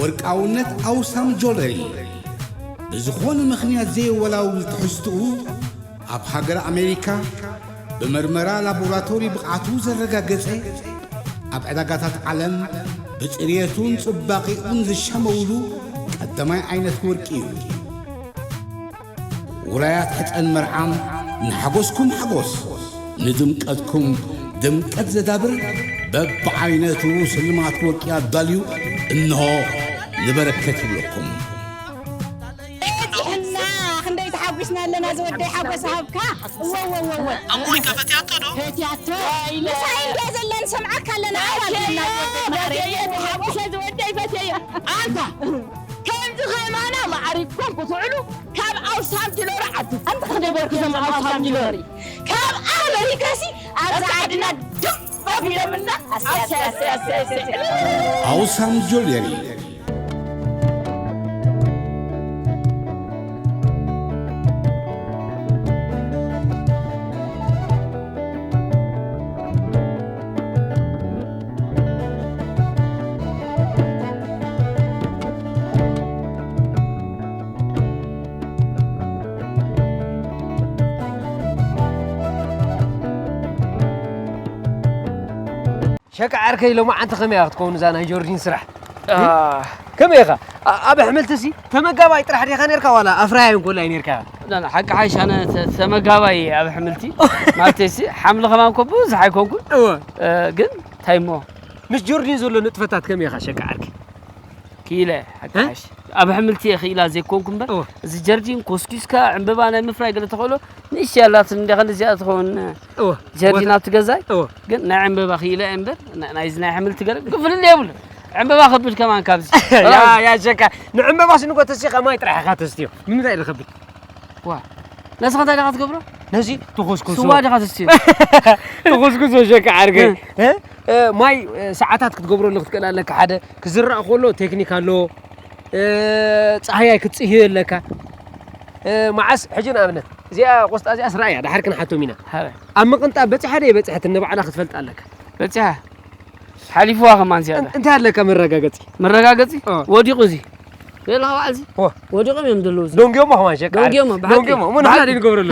ወርቃውነት ኣውሳም ጆለሪ ብዝኾነ ምኽንያት ዘየወላውል ትሕዝትኡ ኣብ ሃገር ኣሜሪካ ብመርመራ ላቦራቶሪ ብቕዓቱ ዘረጋገጸ ኣብ ዕዳጋታት ዓለም ብጽርየቱን ጽባቒኡን ዝሻመውሉ ቀዳማይ ዓይነት ወርቂ እዩ። ውራያት ሕጸን መርዓም ንሓጎስኩም ሓጎስ፣ ንድምቀትኩም ድምቀት ዘዳብር በብዓይነቱ ስልማት ወርቂ ኣዳልዩ እንሆ ንበረከት ይብለኩም። በዚሕና ክንደይ ተሓጒስና ኣለና ዝወደይ ሓጎስ ሃብካ። እወ፣ እወ፣ እወ፣ እወ። ኣሞይ ከፈትያቶ ዶ? ፈትያቶ። ምሳይ እንድያ ዘለን ሰምዓካ ኣለና። ኣዋልድና ዝወደይ ማዕረይ። ፈትየዮ፣ ተሓጒሰ ዝወደይ ፈትየዮ። ኣንታ ከምዚ ከማና ማዕሪግኩም ክትውዕሉ ካብ ኣውሳም ጅሎሪ ዓዲ ኣንተ ከደበርኩ ዘም ኣውሳም ጅሎሪ ካብ ኣመሪካሲ ኣብዛ ዓድና ድም ኣቢሎምና። ኣውሳም ጆለሪ። ሸቃ ዓርከይ፣ ሎማዓንቲ ከመይ እያ ክትከውን እዛ ናይ ጆርጂን ስራሕ? እ? ከመይ ኢኻ? ኣ-፣ ኣብ ኣሕምልቲ ሲ ተመጋባይ ጥራሕ ዲኻ ነርካ ዋላ ኣፍራያይ እንኮላይ ነርካ? ላ፣ ላ፣ ሓቂ ሓይሽ ኣነ ተ-፣ ተመጋባይ ኣብ ኣሕምልቲ። ማለተይ ሲ ሓምሊ ከማን እኮ ብዙሕ ኣይኮንኩን። እወ። እ፣ ግን እንታይ እሞ? ምስ ጆርጂን ዘሎ ንጥፈታት ከመይ ኢኻ ሸቃ ዓርከይ? ክኢለ፣ ሓቂ እ? ሓይሽ። ኣብ ኣሕምልቲ እየ ክኢላ ዘይኮንኩ እምበር፣ እወ። እዚ ጀርዲን ኮስኪስካ ዕምበባ ናይ ምፍራይ ገለ ተኽእሎ ንእሽተይ ኣላትኒ እንዲያ፣ ክንዲ እዚኣ ትኸውን እወ። ጀርዲን ቦታ ኣብቲ ገዛይ። እወ። ግን ናይ ዕምበባ ክኢለ እየ እምበር፣ ና-፣ ናይዚ ናይ ኣሕምልቲ ገለ ግን ፍልልይ የብሉ። ዕምበባ ከብድ ከማን ካብዚ። ያ፣ ያ ሸቃ። ንዕምበባ ስንጎ ተሲኻ ማይ ጥራሕ ኢኻ ተስትዮ። ንምንታይ እዩ ዝኸብድ? ዋ። ነስኻ እንታይ ዲኻ ትገብሮ? ነዚ ትኹስኩሶ። ስዋ ዲኻ ትስትዮ? ትኹስኩሶ ሸቃ ዓርከይ። እ። እ? እ፣ ማይ፣ እ፣ ሰዓታት ክትገብረሉ ክትክእል ኣለካ። ሓደ ክዝራእ ከሎ ቴክኒክ ኣለዎ። እ፣ ጻህያይ ክትጽህዮ ኣለካ። እ፣ መዓስ ሕጂ ንኣብነት እዚኣ ቆስጣ እዚኣስ ረኣያ፣ ደሓር ክንሓቶም ኢና። ሃበ። ኣብ ምቕንጣብ በጺሓ ዶ ኣይበጽሐትን ንባዕላ ክትፈልጥ ኣለካ። በጺሓ። ሓሊፍዋ ከማን ዝያዳ። እን-፣ እንታይ ኣለካ መረጋገጺ? መረጋገጺ? ኦ። ወዲቑ እዚ። ሌላ በዓል እዚ? ኦ። ወዲቖም እዮም ዘለዉ እዚ። ደንጊዮሞ ከማን ሸቃ ዓርከይ። ደንጊዮሞ፣ ብሓቂ። ደንጊዮሞ። ምን ብሓቂ። ሓደ ይንገብረሉ።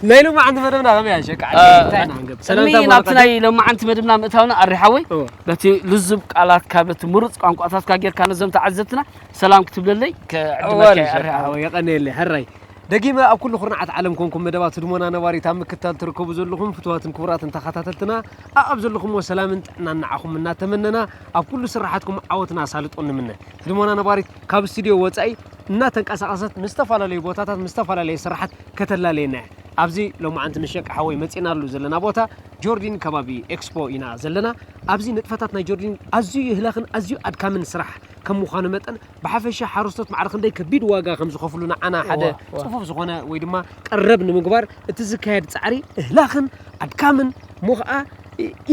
ናይ ሎማዓንቲ መደብና ከመይ እያ ሸቃ ዓርከይ? አ፣ እንታይ ኢና ክንገብር? ቅድሚ ሰላምታ ናብቲ መርቓ ናይ ሎማዓንቲ መደብና ምእታውና ኣሪ ሓወይ፣ ኦ። በቲ ልዙብ ቃላትካ፣ በቲ ምሩጽ ቋንቋታትካ ጌርካ ነዞም ተዓዘብትና ሰላም ክትብለለይ ክዕድመካ እዋን እየ፣ ኣሪ ሓወይ። የቐንየለይ፣ ሕራይ። ደጊመ ኣብ ኩሉ ኩርናዓት ዓለም ኮንኩም መደባት ህድሞና ነባሪት ኣብ ምክታል ትርከቡ ዘለኹም ፍቱዋትን ክቡራትን ተኸታተልትና፣ ኣኣብ ዘለኹምዎ ሰላምን ጥዕናን ንዓኹም እናተመነና፣ ኣብ ኩሉ ስራሓትኩም ዓወትን ኣሳልጦን ንምነ። ህድሞና ነባሪት ካብ ስቱድዮ ወጻኢ እናተንቀሳቐሰት ምስ ዝተፈላለዩ ቦታታት ምስ ዝተፈላለዩ ስራሓት ከተላለየና እያ። ኣብዚ ሎማዓንቲ ምስ ሸቃ ሓወይ መጺእናሉ ዘለና ቦታ ጆርዲን ከባቢ ኤክስፖ ኢና ዘለና። ኣብዚ ንጥፈታት ናይ ጆርዲን ኣዝዩ ህላኽን ኣዝዩ ኣድካምን ስራሕ ከም ምዃኑ መጠን፣ ብሓፈሻ ሓረስቶት ማዕረ ክንደይ ከቢድ ዋጋ ከም ዝኸፍሉ ንዓና ሓደ እዋ፣ እዋ። ጽፉፍ ዝኾነ ወይ ድማ ቀረብ ንምግባር እቲ ዝካየድ ጻዕሪ እህላኽን ኣድካምን እሞ ኸኣ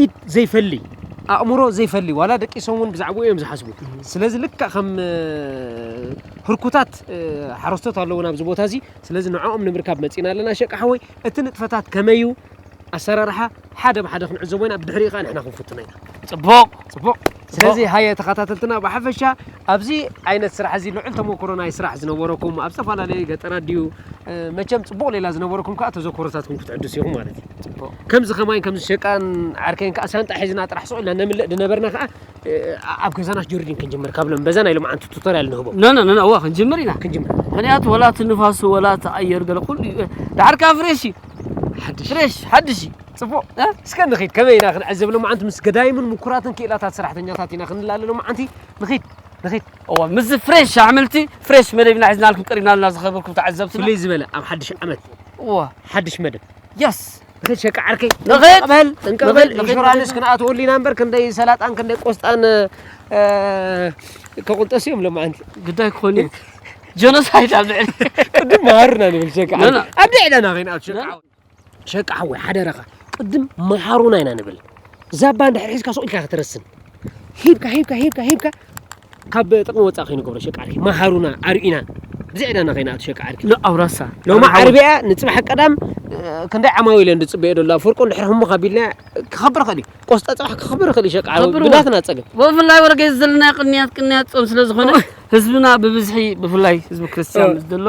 ኢድ ዘይፈሊ፣ ኣእምሮ ዘይፈሊ፣ ዋላ ደቂሶም እውን ብዛዕባኡ እዮም ዝሓስቡ። እህ። ስለዚ ልክዕ ከም፣ እ፣ ህርኩታት፣ እ፣ ሓረስቶት ኣለዉና ኣብዚ ቦታ እዚ። ስለዚ ንዕኦም ንምርካብ መጺና ኣለና። ሸቃ ሓወይ፣ እቲ ንጥፈታት ከመይ እዩ? ኣሰራርሓ ሓደ ብሓደ ክንዕዘቦ ኢና፣ ብድሕሪኡ ከኣ ንሕና ክንፍትኖ ኢና። ጽቡቕ። ጽቡቕ። ጽቡቕ። ስለዚ ሃየ ተኸታተልትና፣ ብሓፈሻ ኣብዚ ዓይነት ስራሕ እዚ ልዑል ተመክሮ ናይ ስራሕ ዝነበረኩም፣ ኣብ ዝተፈላለዩ ገጠራት ድዩ፣ እ፣ መቸም ጽቡቕ ሌላ ዝነበረኩም ከኣ ተዘክሮታትኩም ክትዕድሱ ኢኹም ማለት እዩ። ጽቡቕ። ከምዚ ከማይን ከምዚ ሸቃን ዓርከይን ከኣ ሳንጣ ሒዝና ጥራሕ ስቕ ኢልና ነምልእ ዝነበርና ከኣ እ፣ ኣብ ገዛናስ ጆርዲን ክንጅምር ካብ ሎም በዛ ናይ ሎማዓንቲ ቱቶርያል ንህቦ። ኖ፣ ኖ፣ ኖ፣ ኖ፣ እዋ፣ ክንጅምር ኢና። ክንጅምር። ምኽንያቱ ወላ እቲ ንፋሱ፣ ወላ እቲ ኣየር ገለ ኩሉ እዩ። ደሓር ከኣ ፍሬሽ እዩ። ሓድሽ። ፍሬሽ፣ ሓድሽ እዩ። ጽቡቕ። እ? እስከ ንኺድ፣ ከመይ ኢና ክንዕዘብ ሎማዓንቲ ምስ ገዳይምን ምኩራትን ክኢላታት ሰራሕተኛታት ኢና ክንላለ ሎማዓንቲ። ንኺድ፣ ንኺድ። እዋ፣ ምስዚ ፍሬሽ ኣሕምልቲ፣ ፍሬሽ መደብና ሒዝናልኩም ቀሪብና ኣለና ዝኸበርኩም ተዓዘብትና። ፍልይ ዝበለ ኣብ ሓድሽ ዓመት። እዋ። ሓድሽ መደብ። የስ። ንኺድ ሸቃ ዓርከይ። ንኺድ። ጥንቅቕ በል፣ ጥንቅቕ በል። ንኺድ፣ ንኺድ፣ ኢንሹራንስ ንኺድ። ክንኣትወሉ ኢና እምበር ክንደይ ሰላጣን ክንደይ ቆስጣን፣ እ፣ ከቑንጠሱ እዮም ሎማዓንቲ። ግዳይ ክኾን እዩ። ጀኖሳይድ ኣብ ልዕሊ ቅድም መሃሩና ንብል ሸቃ ኖ፣ ኖ። ዓርከይ። ኣብ ልዕለና ኸይንኣቱ ሸቃ ኖ። ዓው-፣ ሸቃ ሓወይ ሓደራኻ። ቅድም መሃሩና ኢና ንብል። ዛባ እንድሕር ሒዝካ ሱቕ ኢልካ ክትረስን። ሂብካ፣ ሂብካ፣ ሂብካ፣ ሂብካ። ካብ ጥቕሚ ወጻኢ ከይንገብሮ ሸቃ ዓርከይ። መሃሩና፣ ኣርእዩና። ብዚ ዕዳና ከይንኣቱ ሸቃ ዓርኪ። ሎ ኣውራሳ ሎሚ ዓርቢያ ንፅባሕ ቀዳም እ፣ ክንደይ ዓማዊል እየን ዝፅበዮ ዘሎ ፍርቁ እንድሕር ህሙኻ ቢልና ክኸብር ኽእል እዩ። ቆስጣ ፅባሕ ክኸብር ኽእል እዩ ሸቃ ዓርቢ ክኸብር ብናትና ፀገም ብፍላይ ወረገ ዘለና ቅንያት ቅንያት ጾም ስለ ዝኾነ ህዝብና ብብዝሒ ብፍላይ ህዝቢ ክርስቲያን ዘሎ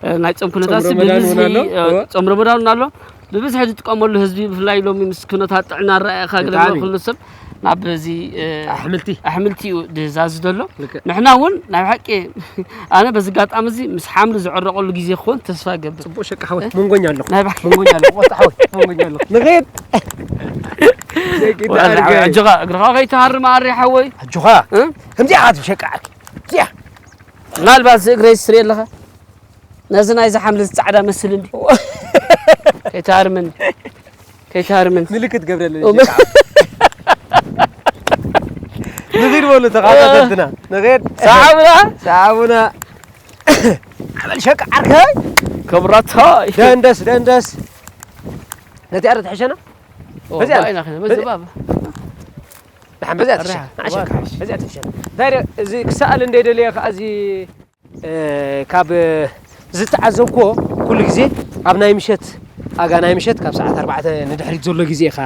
እ፣ ናይ ጾም ኩነታት ጾም ረመዳን ብብዝሒ እውን ኣሎ። እ፣ ጾም ረመዳን እውን ኣሎ። ብብዝሒ ዝጥቀመሉ ህዝቢ ብፍላይ ሎሚ ምስ ኩነታት ጥዕና ኣረኣእኻ ገለ ብጣዕሚ። ኩሉ ሰብ ናብ እዚ እ፣ ኣሕምልቲ ኣሕምልቲ እዩ ዝዛዝድ ዘሎ። ልክዕ። ንሕና እውን ናይ ሓቂ ኣነ በዚ ኣጋጣሚ እዚ ምስ ሓምሊ ዝዕረቐሉ ግዜ ክኾን ተስፋ እገብር። ፅቡቅ ሸቃ ሓወይ መንጎኛ ኣለኹ ናይ ባሕቂ መንጎኛ ኣለኹ ቆጣ ሓወይ መንጎኛ ኣለኹ ንኸይድ ደቂ ተኣርገ ኣጆኻ እግርኻ ከይትሃርም ኣሪ ሓወይ ኣጆኻ እ? ከምዚኣ ኢኻ ትሸቃ ዓርኪ እዚኣ ምናልባት እዚ እግረይ ስሪ ኣለኻ ነዚ ናይዚ ሓምሊ ፃዕዳ መስል እንዲ ከይትሃርምኒ ከይትሃርምኒ ምልክት ገብረለኒ ኦ፣ ንኺድ በሉ ተኻታተልትና ንኺድ ሰሓብና ሰሓቡና ዓበል ሸቃ ዓርከይ ክብረታይ ደንደስ ደንደስ ነቲ ኣረ ትሕሸና በዚኣ ባይና ኸነ በዚ ባባ ንሓን በዚኣ ትሸ ኣረ፣ ንዓሸካ ዋው። በዚኣ ትሸ እንታይ እዚ ክሰኣል እንደ ደልየ ከኣ እዚ እ፣ ካብ ዝተዓዘብኩዎ ኩሉ ግዜ ኣብ ናይ ምሸት ኣጋ ናይ ምሸት ካብ ሰዓት ኣርባዕተ ንድሕሪት ዘሎ ግዜ ኢኻ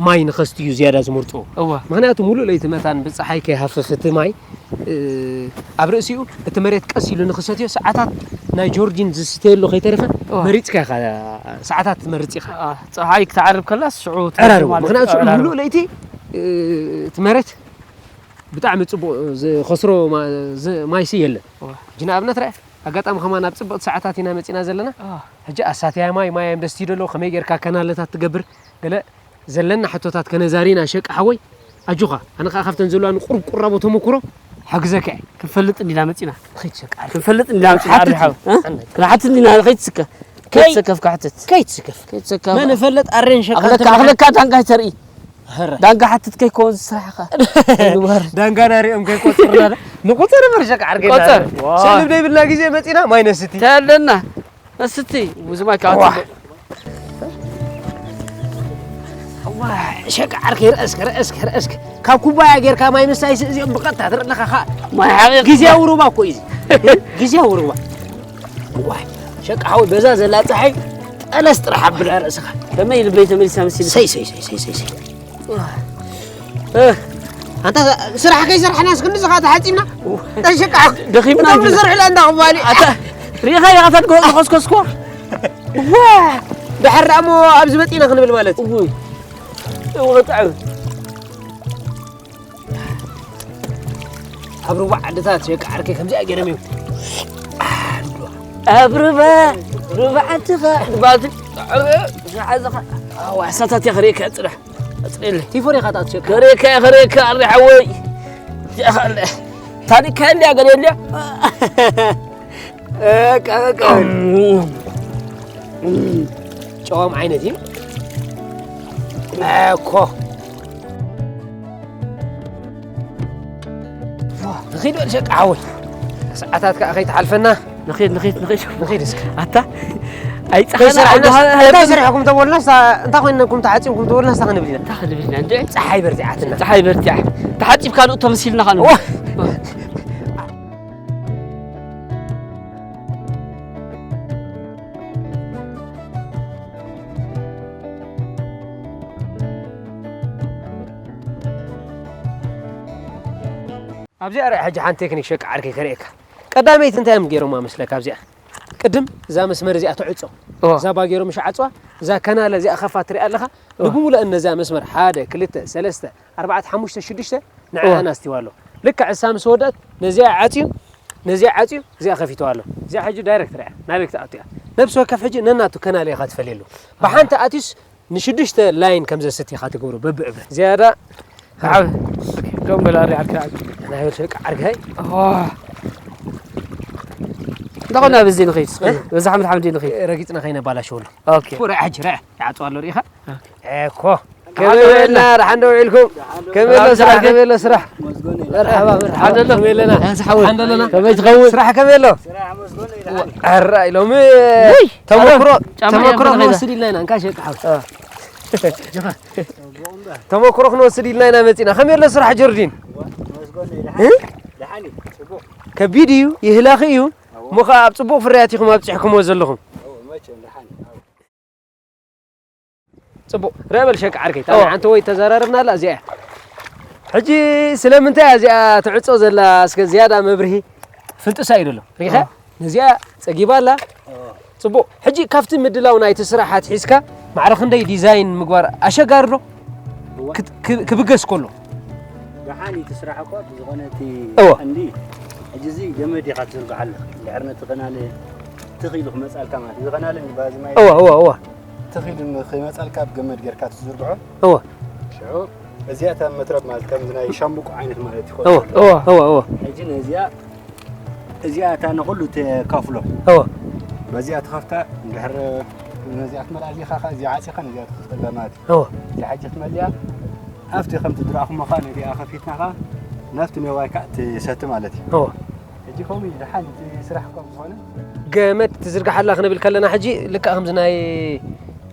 ማይ ንኸስትዩ ዝያዳ ዝምርጡ እወ ምክንያቱ ሙሉእ ለይቲ መታን ብፀሓይ ከይሃፍፍ እቲ ማይ እ፣ ኣብ ርእሲኡ እቲ መሬት ቀስ ኢሉ ንኽሰትዮ ሰዓታት ናይ ጆርጂን ዝስተየሉ ከይተረፈ እዋ። መሪፅካ ኢኻ ሰዓታት ትመርፅ ኢኻ አ፣ ፀሓይ ክትዓርብ ከላስ ሽዑ ዕራርቡ ማለት ምክንያቱ ዕራርቡ። ሙሉእ ለይቲ እ፣ እቲ መሬት ብጣዕሚ ፅቡቅ ዝኸስሮ ማ- ዝ- ማይሲ የለን እዋ። ሕጂ ንኣብነት ርአ ኣጋጣሚ ከማን ኣብ ፅብቅቲ ሰዓታት ኢና መፂና ዘለና አ፣ ሕጂ ኣሳትያ ማይ ማይ እዮም ደስትዩ ደለዉ ከመይ ጌርካ ከናለታት ትገብር ገለ ዘለና ሕቶታት ከነዛሪና ሸቂ ሓወይ ኣጆኻ ኣነ ከዓ ካብተን ዘለዋ ንቁርብ ቁራቦ ተመክሮ ሓግዘካ እየ ክንፈልጥ እንዲና መፂና ንኸይድ ሸቂ ዓርኪ ክንፈልጥ እንዲና መፂና ሓትት ዓሪ ሓው እዩ። ኣነ ክንሓትት እንዲና ከይትስከ ከይ- ከይትስከፍ ካሕትት ከይትስከፍ ከይትስከፍ መን እፈልጥ ኣሬን ሸቃ ኣኽለካ ኣኽለካ ዳንጋ ይተርኢ ሀረ ዳንጋ ሓትት ከይከውን ዝስራሕኻ ንበር ዳንጋና ሪኦም ከይቆፅርና ንቁፅር እምበር ሸቂ ዓርኪ ቆፅር። ሰልብ ደይብልና ግዜ መፂና ማይ ነስቲ እንታይ ኣለና እስቲ ብዙ ማይ ዋ። ካወጥ ሸቂ ዓርኪ ርእስክ ርእስክ ርእስክ ካብ ኩባያ ጌርካ ማይ ምስታይ እዚኦም ብቐጥታ ትርኢ ኣለኻ ከዓ ማይ ሓቂቕ ግዜያዊ ሩባ እኮ እዩ እዚ ግዜያዊ ሩባ ዋይ ሸቂ ሓወይ በዛ ዘላ ፀሓይ ጠለስ ጥራሕ ኣብላ ርእስኻ ከመይ ልበይ ተመሊሳ መሲል ሰይ ሰይ ሰይ ሰይ ሰይ ሰይ እ፣ ኣንታ ስራሕ ከይሰርሕና እስክንዚ ኸዓ ተሓፂና እንታይ ሸቂ ሓወይ ደኺምና እቶም እንዲና። ንሰርሕላ እንዳ ክባሊ ኣታ ሪኢኻ ኢኻ ታድጎ ዝኸስከስኮ ዋ ድሓር ደኣ እሞ ኣብዚ መፂና ክንብል ማለት እዩ እውይ እውጣዕ ኣብ ሩባ ዓድታት ሸቂ ዓርከይ ከምዚኣ ገይሮም እዮም ኣብ ሩባ ሩባ ዓድኻ ባቲ ዝሓዘኻ ዋሕሳታት እያ ክርእየካ ፅራሕ ኣፅሪለ ቲፎር ኢኻ ትኣትሸቂ ከሬካ ከሬካ ኣሪ ሓወይ ያኸለ ታሪካ እንዲያ ገለ እንዲያ ጨዋም ዓይነት እዩ እኮ ንኺድ በል ሸቂ ሓወይ ሰዓታት ከዓ ከይትሓልፈና ንኺድ ንኺድ ንኺድ ንኺድ እስኪ ኣታ ኣይፀኸና እንታይ ሰሪሕኩም ተበልና እንታይ ኮይንኩም ተዓፂምኩም ተበልና ስታ ክንብል ኢና እንታይ ክንብል ኢና እንደ ፀሓይ በርቲዓትና ፀሓይ በርቲዓ ተሓፂብካ ንኡ ተመሲልና ኸ ኣብዚኣ ርኣ ሕጂ ሓንቲ ቴክኒክ ሸቂ ዓርከይ ከርእየካ ቀዳመይቲ እንታይ እዮም ገይሮማ መስለካ ኣብዚኣ ቅድም እዛ መስመር እዚኣ ትዕፆ እዛ ባጌሮ ምሽ ዓፅዋ እዛ ከናለ እዚኣ ከፋ ትሪኣ ኣለኻ ንብሙሉአን ነዛ መስመር ሓደ ክልተ ሰለስተ ኣርባዕተ ሓሙሽተ ሽዱሽተ ንዕኣን ኣስትይዋ ኣሎ ልክዕ እሳ ምስ ወደት ነዚኣ ዓፅዩ ነዚኣ ዓፅዩ እዚኣ ከፊትዋ ኣሎ እዚኣ ሕጂ ዳይረክት ርኣ ናበይ ክትኣቱ እያ ነብሲ ወከፍ ሕጂ ነናቱ ከናለ ኢኻ ትፈልየሉ ብሓንቲ ኣትዩስ ንሽዱሽተ ላይን ከም ዘስት ኢኻ ትገብሮ በብእብረ ዝያዳ ዓብ ከም በላሪ ዓካ ናይ ወልሸ ዓርጋይ እንደኾነ ኣብዚ ንኸይድ በዛ ሓምድ ሓምድ ንኸይድ ረጊጽና ከይነባላሸወሉ ኦኬ ፉረ ዓጅ ረ ያጽዋ ኣሎ ሪኢኻ እኮ ከመይ በልና ደሓን ዶ ውዒልኩም ከመይ ኣሎ ስራሕ ከመይ ኣሎ ስራሕ መርሓባ መርሓባ ከመይ ኣለና ሓንደለና ከመይ ትኸውን ስራሕ ከመይ ኣሎ ኣራ ኢሎም ተመክሮ ተመክሮ ክንወስድ ኢልና ኢና እንካ ሸቃ ሓው ተመክሮ ክንወስድ ኢልና ኢና መፂና ከመይ ኣሎ ስራሕ ጆርዲን ከቢድ እዩ ይህላኺ እዩ እሞ ኸዓ ኣብ ጽቡቕ ፍርያት ኢኹም ኣብጺሕኩምዎ ዘለኹም። ጽቡቕ። ረአ በል ሸቂ ዓርከይ። እታ ኦ። ንዓንተ ወይ ተዘራረብናላ እዚኣ እያ። ሕጂ ስለምንታይ እያ እዚኣ ትዕጾ ዘላ? እስከ ዝያዳ መብርሂ። ፍንጥሳ እዩ ዘሎ። ሪኢኻ? ኦ። ነዚኣ ጸጊባ ኣላ። ጽቡቕ። ሕጂ ካብቲ ምድላው ናይቲ ስራሕ ኣትሒዝካ ማዕረ ክንደይ ዲዛይን ምግባር ኣሸጋሪ ዶ? እዋ። ክት-፣ ክ-፣ ክብገስ ከሎ። ደሓን እዩ እቲ ስራሕ እኮ፣ ብዝኾነ እቲ እዋ። ቀንዲ ሕጂ እዚ ገመድ ኢኻ ትዝርግሓሉ። እንድሕር ነቲ ኸናለ ትኽ ኢሉ ክመጻልካ ማለት እዩ። እዚ ኸናለ እንዲ ባዚ ማይ እዋ፣ እዋ፣ እዋ። ትኽ ኢሉ ንኽመጻልካ ብገመድ ጌርካ ትዝርግሖ። እዋ። ሽዑ እዚኣ እታ መትረብ ማለት ከምዚ ናይ ሻምብቆ ዓይነት ማለት እዩ። እዋ፣ እዋ፣ እዋ፣ እዋ። ሕጂ ነዚኣ እዚኣ እታ ንኹሉ ተካፍሎ። እወ። በዚኣ ትኸፍታ፣ እንድሕር ነዚኣ ትመልኣ ኣሊኻ ኸኣ እዚኣ ዓጺኻ ነዚኣ ትኸፍተላ ማለት እዩ። እወ። እዚኣ ሕጂ ትመልኣ፣ ኣብቲ ከምቲ ዝረኣኹሞ ኸኣ ነዚኣ ከፊትና ኸኣ ናብቲ ኔዋይ ከኣ ትሰቲ ማለት እዩ። እወ። ሕጂ ከምኡ እዩ ደሓን እቲ ስራሕ እኳ ዝኾነ። ገመድ ትዝርግሓላ ክንብል ከለና ሕጂ ልክዕ ከምዚ ናይ፣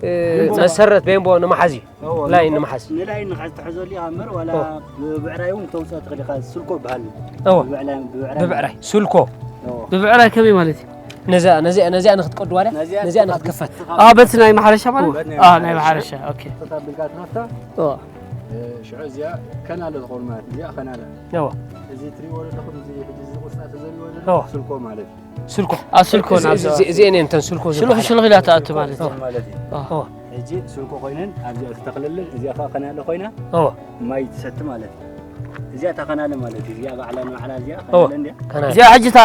እ፣ ቤምቦ። መሰረት ቤምቦ ንምሓዝ እዩ። እዎ፣ ላይን ንምሓዝ። ንላይን ንኻዕ ዝተሐዘሉ ይሃምር፣ ዋላ እዎ። ብብዕራይ እውን ክተውፅኦ ትኽእል ኢኻ፣ ስልኮ ይበሃል። እዎ። ብብዕራይ፣ ብብዕራይ። ብብዕራይ፣ ስልኮ። እዎ። ብብዕራይ ከመይ ማለት እዩ? ነዚኣ፣ ነዚኣ፣ ነዚኣ ንኽትቀዱ ዋላ? ነዚኣ ነዚኣ ንኽትከፈት። ንኽትከፈት። አ፣ በቲ ናይ ማሕረሻ ማለት? በቲ ናይ አ፣ ናይ ማሕረሻ። ማሕረሻ፣ ኦኬ። ተታቢልካ ትኸፍታ። እዎ። እ፣ ሽዑ እዚኣ ከናለ ትኸውን ማለት፣ እዚኣ ከናለ። እዎ። እዚ ትሪእዎ ዘለኹም፣ እዚ ሕጂ እዚ ቆስጣ ተዘሪዎ ዘሎ እዎ። ስልኮ ማለት እዩ። ስልኮ። አ፣ ስልኮ እዚ፣ ናብዛ። እዚ፣ እዚ፣ እዚኤን እየን እተን ስልኮ ሽሉኽ ዝበሃላ። ሽሉኽ ኢላ ትኣቱ ማለት እዩ። እዎ። ማለት እዩ። እዎ። እዎ። ሕጂ ስልኮ ኮይነን ኣብዚኣ ትተኽለለን፣ እዚኣ ኸዓ ከናለ ኮይና እዎ። ማይ ትሰቲ ማለት እዩ። እዚኣ እታ ከናለ ማለት እዩ። እዚኣ ባዕላ ንባዕላ እዚኣ እዎ። ከናለ እንድያ። ከናለ። እዚኣ ሕጂ እታ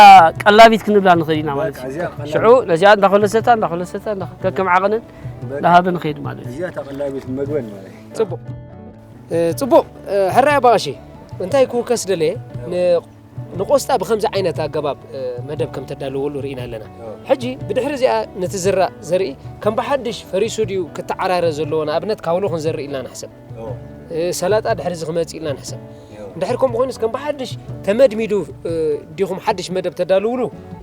ቀላቢት ክንብላ ንኽእል ኢና ማለት በቃ፣ እዩ። እዚኣ ቀላቢት። ሽዑ ነዚኣ እንዳኾለሰታ፣ እንዳኾለሰታ፣ እንዳ-፣ ከከም ዓቐንን በቃ። እንዳሃበ ንኸይድ ማለት እዩ። እዚኣ እታ ቀላቢት መግበን ማለት እዩ። ጽቡቕ። እ፣ ጽቡቕ። እ፣ ሕራይ ኣባ ቀሺ፣ እንታይ ክውከስ ደለየ? እዎ። ን-፣ ንቆስጣ ብኸምዚ ዓይነት ኣገባብ፣ እ፣ መደብ ከም ተዳልወሉ ርኢና ኣለና። እዎ። ሕጂ ብድሕሪ እዚኣ ነቲ ዝራእ ዘርኢ ከም ብሓድሽ ፈሪሱ ድዩ ክተዓራረ ዘለዎ? ንኣብነት ካውሎ ክንዘርእ ኢልና ንሕሰብ። እዎ። እ፣ ሰላጣ ድሕሪ እዚ ክመጽእ ኢልና ንሕሰብ። እዎ። እንድሕር ከምኡ ኮይኑስ ከም ብሓድሽ ተመድሚዱ፣ እ፣ ዲኹም ሓድሽ መደብ ተዳልውሉ?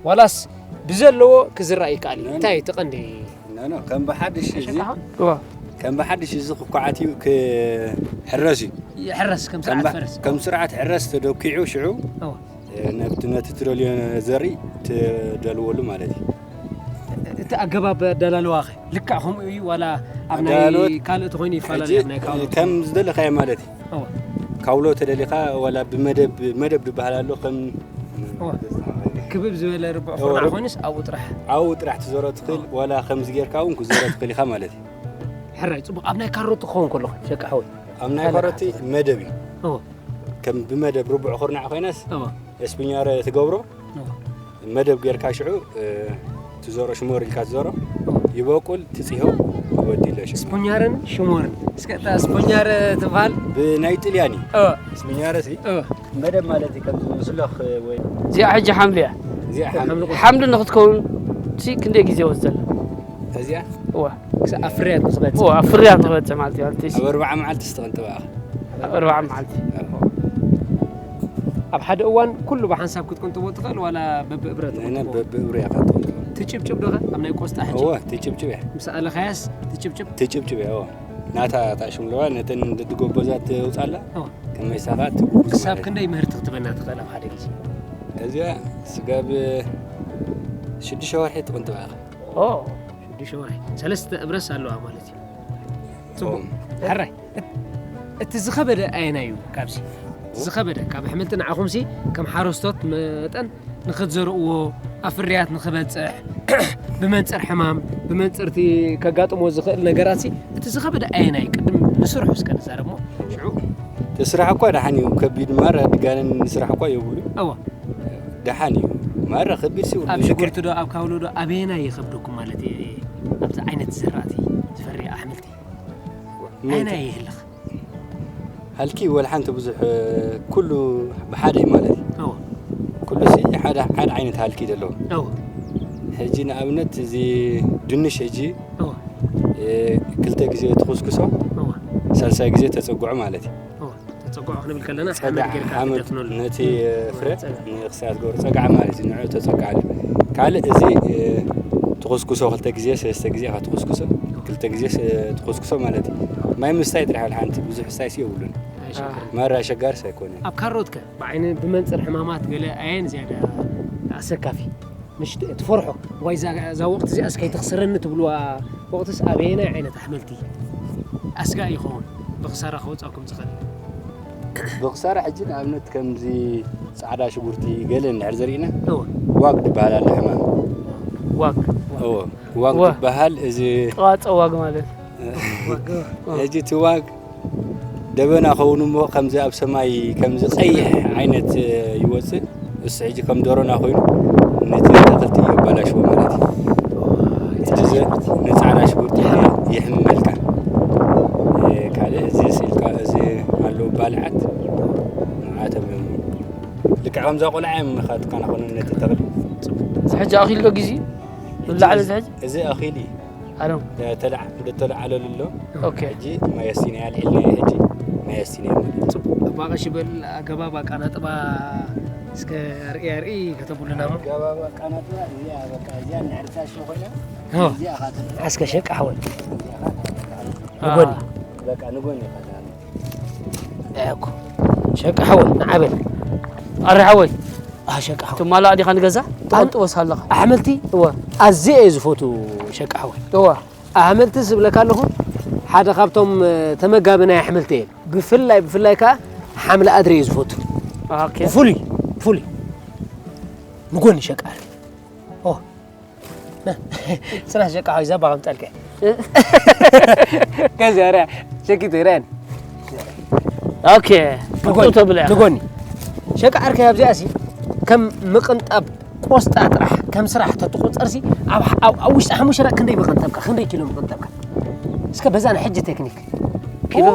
ዋላስ ብዘለዎ ክዝራእ ይከኣል እዩ? ኖ፣ ኖ። እንታይ እቲ ቀንዲ? ኖ፣ ኖ፣ ከም ብሓድሽ እዚ፣ ኣሸካኻ? እዋ። ከም ብሓድሽ እዚ ክኳዓት እዩ፣ ክሕረስ እዩ። ይሕረስ፣ ከም ከም ስርዓት ባ-፣ ፈረስ። ከም ስርዓት ሕረስ ተደኪዑ ሽዑ፣ እዋ። እ፣ ነቲ፣ ነቲ ትደልዮ ዘርኢ ትደልወሉ ማለት እዩ። እቲ ኣገባብ ኣደላልዋኸ ልክዕ ከምኡ እዩ ዋላ ኣብ ናይ ኣደላልወት ካልእ ተኾይኑ ይፈላለ ሕጂ ኣብ ናይ ካልኦት? ከም ዝደለኻዮ ማለት እዩ። እዋ። ካውሎ ተደሊኻ ዋላ ብመደብ፣ መደብ ዝበሃል ኣሎ ከም እዋ። ክብብ ዝበለ ርቡዕ እዋ፣ ኩርናዕ ርብ-፣ ኮይኑስ ኣብኡ ጥራሕ? ኣብኡ ጥራሕ ትዘሮ ትኽእል፣ እዋ። ዋላ ከምዚ ጌርካ እውን ክዘሮ ትኽእል ኢኻ ማለት እዩ። ሕራይ፣ ጽቡቕ። ኣብ ናይ ካሮት ክኸውን ከሎ ሸቃ ሓወይ? ኣብ ናይ እንታይ ካሮት ለካ? መደብ እዩ። እዋ። ከም ብመደብ ርቡዕ ኩርናዕ ኮይነስ እዋ። ኤስፒኛረ ትገብሮ እዋ። መደብ ጌርካ ሽዑ፣ እ፣ ትዘሮ ሽሞር ኢልካ ትዘሮ እዋ። ይበቁል ትጽሆ ይወዲ ኢለ ሽዑ። ስፖኛረን ሽሞርን። እስከ እታ ስፖኛረ ትበሃል? ብናይ ጥልያን እዩ። እዋ። ስፖኛረ ሲ እዋ። መደብ ማለት እዩ፣ ከም ምስሎኽ ወይ እዚኣ ሕጂ ሓምሊ እያ። እዚኣ ሓምሊ። ሓምሊ ቆስጣ። ሓምሊ ንኽትከውን ሲ ክንደይ ግዜ ወስደላ? እዚኣ? እዋ። ክሳብ ኣብ ፍርያት ንኽበጽሕ። እዋ፣ ኣብ ፍርያት ንኽበጽሕ ማለት እዩ። ኣብቲ ሲ ኣብ ኣርባዓ መዓልቲ ዝተቐንጥባ ኢኻ። ኣብ ኣርባዓ መዓልቲ። ኣብ ሓደ እዋን ኩሉ ብሓንሳብ ክትቅንጥቦ ትኽእል ዋላ በብእብረት ንሕና ትቕንጥቦ? በብእብሪ ኢኻ ትቕንጥቦ። ትጭብጭብ ዶ ኸ? ኣብ ናይ ቆስጣ ሕጂ? እዋ፣ ትጭብጭብ እያ። ምስ ኣለኻያስ ትጭብጭብ? ትጭብጭብ እያ፣ እዋ። ናታ እታ ሽምለዋ ነተን እንድትጎበዛ ትውጻላ። እዋ። ከመይ ሳኻ ትጉብዝ ክሳብ ማለት። ክንደይ ምህርቲ ክትበና ትኽእል ኣብ ሓደ ግዜ? እዚኣ ስጋብ ሽዱሽተ ወርሒ ትቕንጥባ ኢኻ። ኦ፣ ሽዱሽተ ወርሒ። ሰለስተ እብረስ ኣለዋ ማለት እዩ። ጽቡቕ። ኦም። ሕራይ። እት-፣ እቲ ዝኸበደ ኣየናይ እዩ ካብዚ? እቲ ዝኸበደ ካብ ኣሕምልቲ ንዓኹምሲ ከም ሓረስቶት መጠን ንኽትዘርእዎ፣ ኣብ ፍርያት ንኽበጽሕ፣ ብመንጽር ሕማም፣ ብመንጽርቲ ከጋጥሞ ዝኽእል ነገራትሲ፣ እቲ ዝኸበደ ኣየናይ? ቅድም ንስርሑ እስከ ንዛረብ እሞ፣ ሽዑ እቲ ስራሕ እኳ ደሓን እዩ፣ ከቢድ ማራ ድጋነን ስራሕ እኳ የብሉ። እወ። ደሓን እዩ። ማራ ከቢድ ሲ ኣብ ይብሉ። ሽጉርቲ ዶ፣ ኣብ ካውሎ ዶ፣ ኣበየናይ ይኸብደኩም ማለት እየ? ኣብዚ ዓይነት ዝራእቲ ዝፈሪ ኣሕምልቲ? ምን ኣየናይ ይህልኽ? ሃልኪ ወላ ሓንቲ ብዙሕ፣ ኩሉ ብሓደ እዩ ማለት እዩ። እወ። ኩሉ ሲ ሓደ፣ ሓደ ዓይነት ሃልኪ ዘለዎ። እወ። ሕጂ ንኣብነት እዚ ድንሽ ሕጂ፣ እወ። እ፣ ክልተ ግዜ ትኹስኩሶ፣ እወ። ሳልሳይ ግዜ ተጸግዖ ማለት እዩ። እወ። ተጸግዖ ክንብል ከለና፣ ጸግዓ፣ ሓመድ ጌርካ ሓመድ ትደፍነሉ። ነቲ ፍረ ጸግዓ። ንክሳብ ዝገብሮ ጸግዓ ማለት እዩ። ንዕኡ ተጸግዓሉ። ካልእ እዚ፣ እ፣ ትኹስኩሶ ክልተ ግዜ፣ ሰለስተ ግዜ ኢኻ ትኹስኩሶ። ክልተ ግዜ ስ-፣ ትኹስኩሶ ማለት እዩ። ማይ ምስታይ ጥራሕ ሓንቲ ብዙሕ ስታይስ የብሉን። ኣይሸግርን። ማራ ኣሸጋርስ ኣይኮነን። ኣብ ካሮት ከ ብዓይኒ ብመንጽር ሕማማት ገለ ኣየን ዝያዳ ኣሰካፊ? ምሽ ትፈርሖ ዋይ እዛ ወቅት እዚኣስ ከይትኽስረኒ ትብልዋ ወቅትስ ኣበየናይ ዓይነት ኣሕምልቲ ኣስጋኢ ይኸውን ብኽሳራ ከወፃኩም ዝኽእል? ብኽሳራ ሕጂ ንኣብነት ከምዚ ፃዕዳ ሽጉርቲ ገለ እንድሕር ዘሪእና ዋግ ዝበሃል ኣሎ ሕማም። ዋግ ዋግ ዝበሃል እዚ ጠዋፀ ዋግ ማለት ሕጂ እቲ ዋግ ደበና ኸውን እሞ ከምዚ ኣብ ሰማይ ከምዚ ቀይሕ ዓይነት ይወፅእ። እሱ ሕጂ ከም ደሮና ኮይኑ ነቲ ተኽልቲ የባላሽዎ ማለት እዩ። ሕጂ እዚ ንፃዕዳ ሽጉርቲ ይሕመልካ። ካልእ እዚ ስኢልካ እዚ ኣለዉ ባልዓት ንዓቶም እዮም ልክዕ ከምዛ ቆልዓ እዮም ምኻትካ ናኾኑ ነቲ ተኽሊ። ሕጂ ኣኺል ዶ ግዜ ላዕሊ እዚ ሕጂ እዚ ኣኺል እዩ። ኣለው ተለዓለሉ ኣሎ። ኦኬ ሕጂ ማይ ኣስቲና ኣልዒልና ሕጂ ማይ ኣስቲና ማለት እዩ። ባቐሽ በል ኣገባብ ኣቃናጥባ እስከ ርኢ ርኢ ከተብሉና ሞ ኣገባብ ኣቃናጥባ እዚኣ በቃ እዚኣ ንዕርሳ ሽም ኮይና እዚኣ ካተል ኣስከ ሸቃ ሓወል እዚኣ ካተል ንጎኒ በቃ ንጎኒ ካተል እኮ ሸቃ ሓወል ንዓበል ኣረ ሓወይ ኣሸቃ ሓወል ትማላ ዲኻ ንገዛ ትቆንጥቦስ ኣለኻ ኣሕምልቲ እወ ኣዝየ እየ ዝፈቱ ሸቃ ሓወል እወ ኣሕምልቲ ዝብለካ ኣለኹ ሓደ ካብቶም ተመጋቢ ናይ ኣሕምልቲ እየ ብፍላይ ብፍላይ ከዓ ሓምሊ ኣድሪ እየ ዝፈቱ ብፍሉይ ብፍሉይ ንጎኒ ሸቃ ጽናሕ ሸቃ ሓወይ ዘባ ከምጠልከ ከዚያ ሪያ ሸኪት ሪያን ኦኬ ንጎኒ ንጎኒ ሸቃ ዓርከይ ኣብዚኣ ሲ ከም ምቕንጣብ ቆስጣ ጥራሕ ከም ስራሕ ተትቁፀር ሲ ኣብ ውሽጢ ሓሙሽተ ደቂ ክንደይ ምቐንጠብካ ክንደይ ኪሎ ምቐንጠብካ እስከ በዛን ሕጂ ቴክኒክ ኪሎ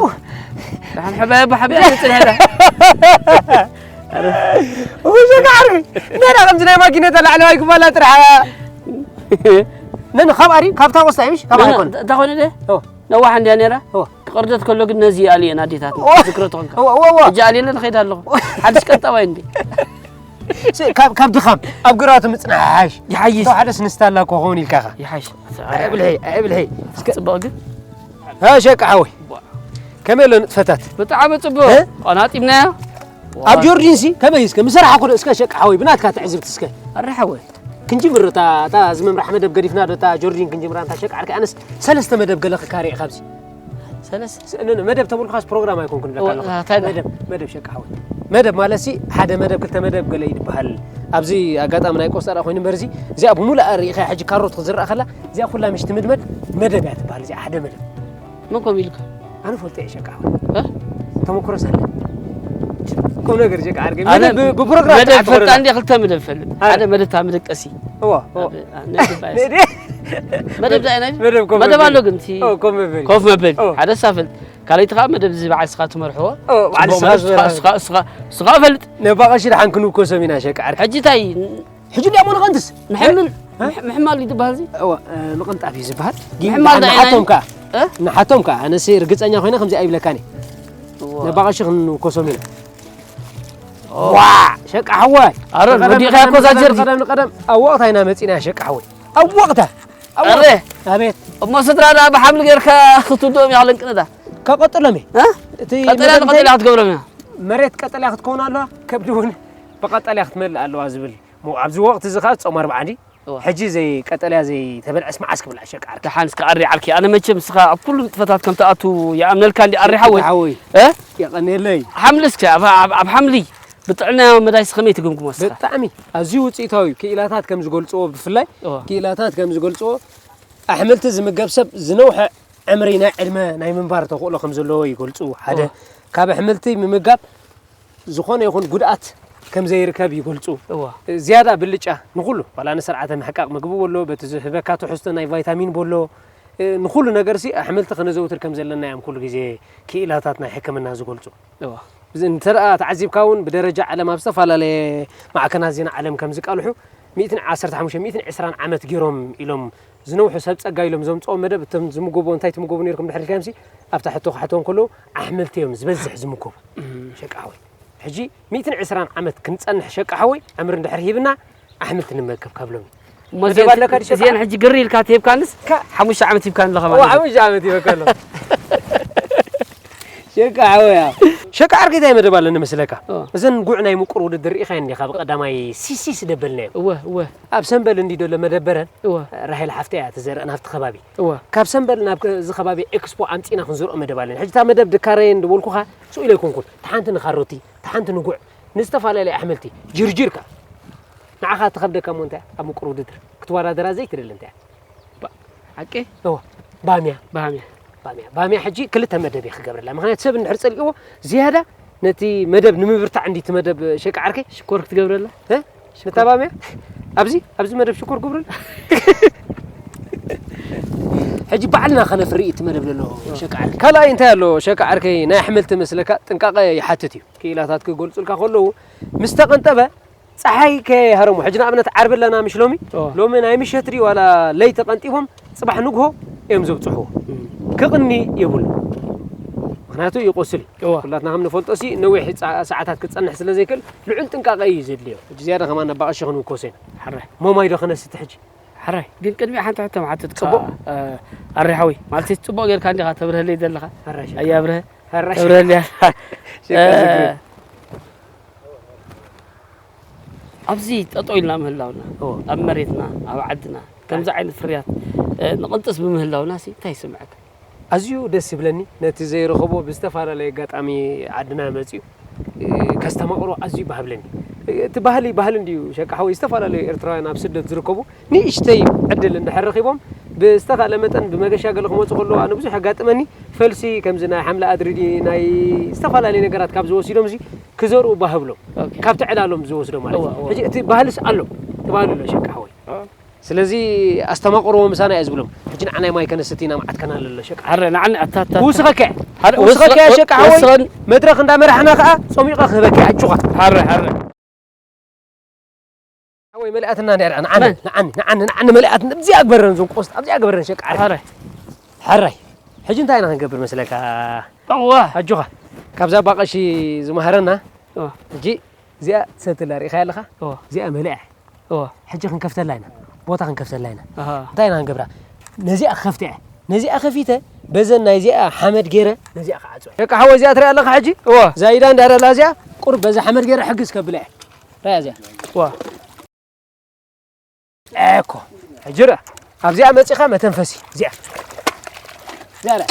ዳሓን ሕበያ ብሓብያ ትፅንሕዳ ውሸ ጋዕሪ ነዳ ከምዚ ናይ ማኪነታ ላዕለዋይ ክፋላ ጥራሕ ነን ካብ ኣሪ ካብታ ቆስታ ይሽ ካብ ኣይኮን እንታይ ኮይኑ ደ ነዋሕ እንዲያ ነራ ክቕርደት ከሎ ግን ነዚ ኣልየን ኣዴታት ዝክረ ትኾንካ ሕጂ ኣልየለ ንኸይድ ኣለኹ ሓድሽ ቀልጠባይ እንዲ ካብ ድኻም ኣብ ግራቱ ምፅናሕ ይሓይሽ ይሓይሽ ሓደ ስንስታ ኣላ ኮኸውን ኢልካ ኢኻ ይሓይሽ ብልሒ ብልሒ ፅበቕ ግን ሸቃ ሓወይ ከመይ ኣሎ ንጥፈታት ብጣዕሚ ፅቡቅ ቆናጢብናዮ ኣብ ጆርዲን ሲ ከመይ እስከ ምሰራሕ ኩሉ እስከ ሸቃ ሓወይ ብናትካ ትዕዝብቲ እስከ ኣረ ሓወይ ክንጅምር እታ እታ እዚ መምራሕ መደብ ገዲፍና ዶ እታ ጆርዲን ክንጅምራ እንታ ሸቃ ዓርከይ ኣነስ ሰለስተ መደብ ገለ ክካርየ ካብዚ ሰለስተ መደብ ተብልካስ ፕሮግራም ኣይኮንኩን ብለካ ኣለኹ መደብ መደብ ሸቃ ሓወይ መደብ ማለት ሲ ሓደ መደብ ክልተ መደብ ገለ ይድበሃል ኣብዚ ኣጋጣሚ ናይ ቆስጣ ዳ ኮይኑ እምበር እዚ እዚኣ ብሙሉኣ ርኢኻ ሕጂ ካሮት ክዝረእ ከላ እዚኣ ኩላ ምሽ ትምድመድ መደብ እያ ትበሃል እዚኣ ሓደ መደብ መን ከም ኢልካ ኣነ ፈልጦ እየ ሸቃ ተመክሮ ሳለ ቁም ነገር ሸቃ ዓርከይ ኣነ ብፕሮግራም መደብ ፈልጣ እንዲ ክልተ መደብ ፈልጥ ሓደ መደብ ታ መደቀሲ እዋ መደብ ታይ ናይ መደብ ኮፍ መደብ ኣሎ ግን ቲ ኮፍ መበል ኮፍ መበል ሓደ ሳፈልጥ ካልኣይቲ ከዓ መደብ እዚ በዓል ስኻ ትመርሕዎ ስኻ ፈልጥ ነባቐ ሽድሓን ክንውከሶም ኢና ሸቃ ዓርከይ ሕጂ ታይ ሕጂ ዲኣ ሞልቐንትስ ንሕምል ምሕማል እዩ ዝበሃል እዚ እዋ ምቕንጣፍ እዩ ዝበሃል ምሕማል ዳይ ናይ- ንሓቶም ከኣ እ? ንሓቶም ከኣ ኣነሲ ርግፀኛ ኮይነ ከምዚ ኣይብለካን እየ ነባቐሺ ክንኮሶም ኢና ዋ ሸቃ ሓወ ኣረ ወዲእካ እኮ እዛ ጀርዲ ቀደም ንቀደም ኣብ ወቕታ ኢና መፂና ሸቃ ሓወይ ኣብ ወቕታ ኣብ ኣረ ወቕታ ኣቤት እሞ ስድራ ደኣ ብሓምሊ ጌርካ ክትውድኦም እያ ክለንቅነዳ ከቐጥሎም እየ እ? እቲ ቀጠልያ መደብ እንታይ- ንቐጠልያ ክትገብሮም እያ መሬት ቀጠልያ ክትከውን ኣለዋ ከብዲ እውን ብቐጠልያ ክትመልእ ኣለዋ ዝብል እሞ ኣብዚ ወቕቲ እዚ ከዓ ፆም ኣርብዓ እንዲ እዋ። ሕጂ ዘይቀጠልያ ዘይተበልዐስ መዓስ ክብልዓ ሸቃ ዓርከይ ደሓን እስከ ኣሪ ዓርከይ ኣነ መቸም እስኻ ኣብ ኩሉ ንጥፈታት ከም ትኣቱ ይኣምነልካ እንዲ ኣሪ ሓወይ ሓወይ እ የቐንየለይ ሓምሊ እስከ ኣብ- ኣብ ኣብ ሓምሊ ብጥዕና መዳይስ ከመይ ትግምግሞ እስኻ ብጣዕሚ ኣዝዩ ውፅኢታዊ እዩ ክኢላታት ከም ዝገልፅዎ ብፍላይ እዋ። ክኢላታት ከም ዝገልፅዎ ኣሕምልቲ ዝምገብ ሰብ ዝነውሐ ዕምሪ ናይ ዕድመ ናይ ምንባር ተኽእሎ ከም ዘለዎ ይገልፁ ሓደ እዋ። ካብ ኣሕምልቲ ምምጋብ ዝኾነ ይኹን ጉድኣት ከም ዘይርከብ ይገልፁ። እዋ። ዝያዳ ብልጫ ንኹሉ ዋላ ንስርዓተ ምሕቃቕ ምግቢ በሎ በቲ ዝህበካ ትሕዝቶ ናይ ቫይታሚን በሎ እ፣ ንኹሉ ነገር ሲ ኣሕምልቲ ከነዘውትር ከም ዘለና እዮም ኩሉ ግዜ ክኢላታት ናይ ሕክምና ዝገልፁ። እዋ። እዚ እንተ ደኣ ተዓዚብካ እውን ብደረጃ ዓለም ኣብ ዝተፈላለየ ማዕከናት ዜና ዓለም ከም ዝቃልሑ ሚእትን ዓሰርተ ሓሙሽተ ሚእትን ዕስራን ዓመት ገይሮም ኢሎም ዝነውሑ ሰብ ጸጋ ኢሎም ዘምጽኦም መደብ እቶም ዝምገቡ እንታይ ትምገቡ ነርኩም ድሕር ኢልካዮም ሲ ኣብታ ሕቶ ክሓትዎም ከለዉ ኣሕምልቲ እዮም ዝበዝሕ ዝምገቡ ሸቃ ሓወይ ሕጂ ሚእትን ዕስራን ዓመት ክንጸንሕ ሸቃ ሓወይ ዕምሪ እንድሕር ሂብና ኣሕምልቲ ንመገብ ካብ ሎሚ እሞ መደብ እዚአን ኣለካ ድዩ ሸቃ እዚአን ሕጂ ግሪ ኢልካ ትሂብካንስ ካ- ሓሙሽተ ዓመት ሂብካኒ ኣለኻ እዋ ማለት እዩ ሓሙሽተ ዓመት ይበካ ኣሎ ሸቃ ሓወያ ሸቃ ዓርከይ እንታይ መደብ ኣለኒ መስለካ? እወ። እዘን ጉዕ ናይ ምቁር ውድድር ርኢኻየን ዲኻ? ብቐዳማይ ሲሲስ ደበልናዮ። እወ፣ እወ። ኣብ ሰምበል እንዲ ደሎ መደበረን እወ። ራሄል ሓፍተይ እያ ትዘርእ ናብቲ ከባቢ። እወ። ካብ ሰምበል ናብ ከ-፣ እዚ ከባቢ ኤክስፖ ኣምጺና ክንዘርኦ መደብ ኣለና። ሕጂ እታ መደብ ድካረየን ድበልኩኻ ስኡ ኢለ ኣይኮንኩን። እታ ሓንቲ ንካሮቲ፣ እታ ሓንቲ ንጉዕ፣ ንዝተፈላለየ ኣሕምልቲ፣ ጅርጅር ከኣ። ንዓኻ ትኸብደካ እሞ እንታይ እያ? ኣብ ምቁር ውድድር ክትወዳደራ ዘይትደሊ እንታይ እያ? ባ-፣ ሓቂ? እወ፣ ባምያ። ባምያ። ባምያ። ባምያ ሕጂ ክልተ መደብ እየ ክገብረላ። ምኽንያቱ ሰብ እንድሕር ጸሊእዎ ዝያዳ ነቲ መደብ ንምብርታዕ እንዲ እቲ መደብ ሸቃ ዓርከይ። ሽኮር ክትገብረላ? እ? ነታ ባምያ? ኣብዚ፣ ኣብዚ መደብ ሽኮር ግብሩን። ሕጂ ባዕልና ከነፍሪ እቲ መደብ ዘሎ ሸቃ ዓርከይ። ካልኣይ እንታይ ኣሎ ሸቃ ዓርከይ? ናይ ኣሕምልቲ መስለካ ጥንቃቐ ይሓትት እዩ። ክኢላታት ክገልጹልካ ከለዉ ምስ ተቐንጠበ ጸሓይ ከይሃረሞ። ሕጂ ንኣብነት ዓርቢ ኣለና ምሽ ሎሚ? እወ። ሎሚ ናይ ምሸት ድዩ ዋላ ለይቲ ቀንጢቦም ጽባሕ ንግሆ እዮም ዘብጽሕዎ። እም። ክቕኒ የብሉ። ምኽንያቱ ይቆስል እዩ። እወ። ኩላትና ከም ንፈልጦ ሲ ነዊሕ ጸ-፣ ሰዓታት ክጸንሕ ስለ ዘይክእል ልዑል ጥንቃቐ እዩ ዘድልዮ። ሕጂ ዝያዳ ከማን ነባ ቀሺ ክንውከሶ ኢና። ሕራይ። ሞማይ ዶ ከነስቲ ሕጂ? ሕራይ። ግን ቅድሚኡ ሓንቲ ሕቶ ምሓተትካ፣ ጽቡቕ። እ፣ ኣሬ ሓወይ፣ ማለት ጽቡቕ ጌርካ እንዲኻ ተብርሀለይ ዘለኻ። ሕራይ ሸቃ። ኣያ ብርሀ። ሕራይ ተብርሀለይ ሸቃ። ኣለኻ። ሸቃ እ፣ ዝግሪ። ኣብዚ ጠጠው ኢልና ምህላውና፣ እዎ። ኣብ መሬትና፣ ኣብ ዓድና፣ ከምዚ ዓይነት ፍርያት፣ እ፣ ንቕንጥስ ብምህላውና ሲ እንታይ ይስምዐካ? ኣዝዩ ደስ ይብለኒ። ነቲ ዘይረኸቦ ብዝተፈላለየ ኣጋጣሚ ዓድና መጺኡ፣ እ፣ ከስተማቕሮ ኣዝዩ ይባህብለኒ። እቲ ባህሊ፣ ባህሊ እንድዩ ሸቃ ሓወይ፣ ዝተፈላለዩ ኤርትራውያን ኣብ ስደት ዝርከቡ ንእሽተይ ዕድል እንድሕር ረኺቦም ብዝተኻእለ መጠን ብመገሻ ገለ ክመጹ ከለዉ ኣነ ብዙሕ የጋጥመኒ። ፈልሲ ከምዚ ናይ ሓምለ ኣድሪ ድዩ ናይ ዝተፈላለዩ ነገራት ካብ ዝወስዶም እዚ ክዘርኡ ባህ ብሎም። ኦኬ። ካብቲ ዕላሎም ዝወስዶ ማለት እዩ። እወ፣ እወ። ሕጂ እቲ ባህልስ ኣሎ፣ እቲ ባህሊ ኣሎ ሸቃ ሓወይ። እወ። ስለዚ ኣስተማቕርዎ ምሳና እየ ዝብሎም። ሕጂ ንዓናይ ማይ ከነስቲ ኢና መዓት ከናለ ኣሎ ሸቃ። ኣረ ንዓኒ ኣታ፣ ኣታ፣ ኣታ። ክውስኸካ እየ። ኣረ ክውስኸካ እየ ወስኸ-፣ ሸቃ ሓወይ። ወስኸን። መድረኽ እንዳመራሕና ከኣ ጾሚቐ ክህበካ እየ ኣጆኻ። ኣረ፣ ኣረ። ሓወይ መሊኣትና እንድያ ንዓኒ፣ መን? ንዓኒ፣ ንዓኒ፣ ንዓኒ መሊኣትና። ኣብዚኣ ግበረን እዞም ቆስጣ፣ ኣብዚኣ ግበረን ሸቃ ዓርከይ። ኣረ። ሕራይ። ሕጂ እንታይ ኢና ክንገብር መስለካ? እዋ። ኣጆኻ። ካብዛ ኣባ ቀሺ ዝመሃረና፣ እዋ። ሕጂ እዚኣ ሰትላ ርኢኻያ ኣለኻ? እዋ። እዚኣ መሊኣ። እዋ። ሕጂ ክንከፍተላ ኢና። ቦታ ክንከፍተላ ኢና። ኣሃ። እንታይ ኢና ክንገብራ? ነዚኣ ክኸፍታ እየ። ነዚኣ ከፊተ፣ በዘን ናይዚኣ ሓመድ ገይረ፣ ነዚኣ ክዓጽዋ። ሸቃ ሓወይ እዚኣ ትሪኣ ኣለኻ ሕጂ? እዋ። ዛይዳ እንዳረላ እዚኣ፣ ቁሩብ በዛ ሓመድ ገይረ ሕግዝ ከብላ እየ። ራያ እዚኣ። ዋ። እኮ። ሕጂ ርኣ። ኣብዚኣ መጺኻ መተንፈሲ። እዚኣ። እዚኣ ርኣ።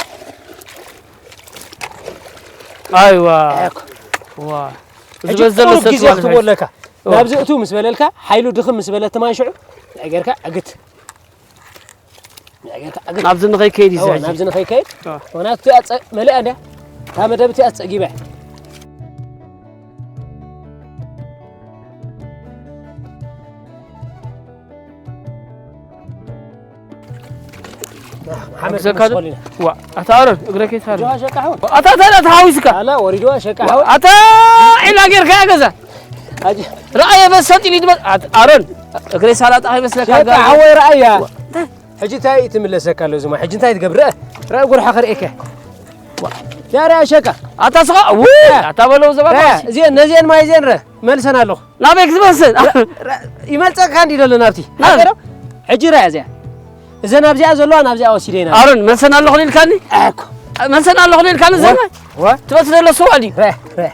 ኣይዋ። እኮ። ዋ። እዚ ሕጂ በዘለ ቁሩብ ሰብ ግዜ ትበልሕ ክትቦ ኣለካ። እዋ። ናብዚ እቱ ምስ በለልካ፣ ሓይሉ ድኽም ምስ በለት ትማን ሽዑ፣ እንታይ ጌርካ? ዕግት። እንታይ ጌርካ? ዕግት። ናብዚ ንኸይከይድ እዩ እዋ፣ እዚ ሕጂ። ናብዚ ንኸይከይድ። እዋ። ምኽንያቱ እቲኣ ጸ-፣ መሊኣ እንድያ። እታ መደብ እቲኣ ጸጊባ እያ። ሓመድ ሓምሰካ ዶ? ክንስቆል ኢና። ዋ፣ ኣታ ኣሮን፣ እግረ ከይትሃርም። ዋ፣ ሸቃ ሓወይ። ኣታ፣ ኣታ፣ ኣታ፣ ተሃዊስካ። ኣላ፣ ወሪድዋ፣ ሸቃ ሓወይ። ኣታ፣ ዒላ ጌርካ እያ ገዛ። ኣጂ። ረኣየ፣ በሰጥ ኢሉ ይድመ-፣ ኣት-፣ ኣሮን፣ እግረ ሳላጣ ከይመስለካ ሸቃ ጋር። ሓወይ፣ ረኣያ። ዋ፣ እንታይ? ሕጂ እንታይ ትምለሰካ ኣሎ ዝማ? ሕጂ እንታይ ትገብር? ረአ፣ ረአ፣ ጉርሓ ከርእየካ። ዋ። ያ፣ ረኣ፣ ሸቃ። ኣታ ስኻ፣ ው፣ ረአ። ኣታ በለው ዘባ ረአ፣ ማሲ። እዚአን፣ ነዚአን ማይ እዚአን ረአ። መልሰን ኣለኹ። ናበይ ክትመልሰን? ረ-፣ ረ-፣ ይመልጸካ እንዲ ዘሎ ናብቲ። ና። ሃገሮ? ሕጂ ራያ እዚኣ። እዘን ኣብዚኣ ዘለዋ ናብዚኣ ወሲደ ኢና። ኣሮን፣ መልሰን ኣለኹ ኢልካኒ? ኣኮ። መልሰን ኣለኹ ኢልካኒ ወ-፣ ዘማይ? ወ-፣ ትበቲ ዘሎ ስዋ ድዩ? ረ-፣ ረ-፣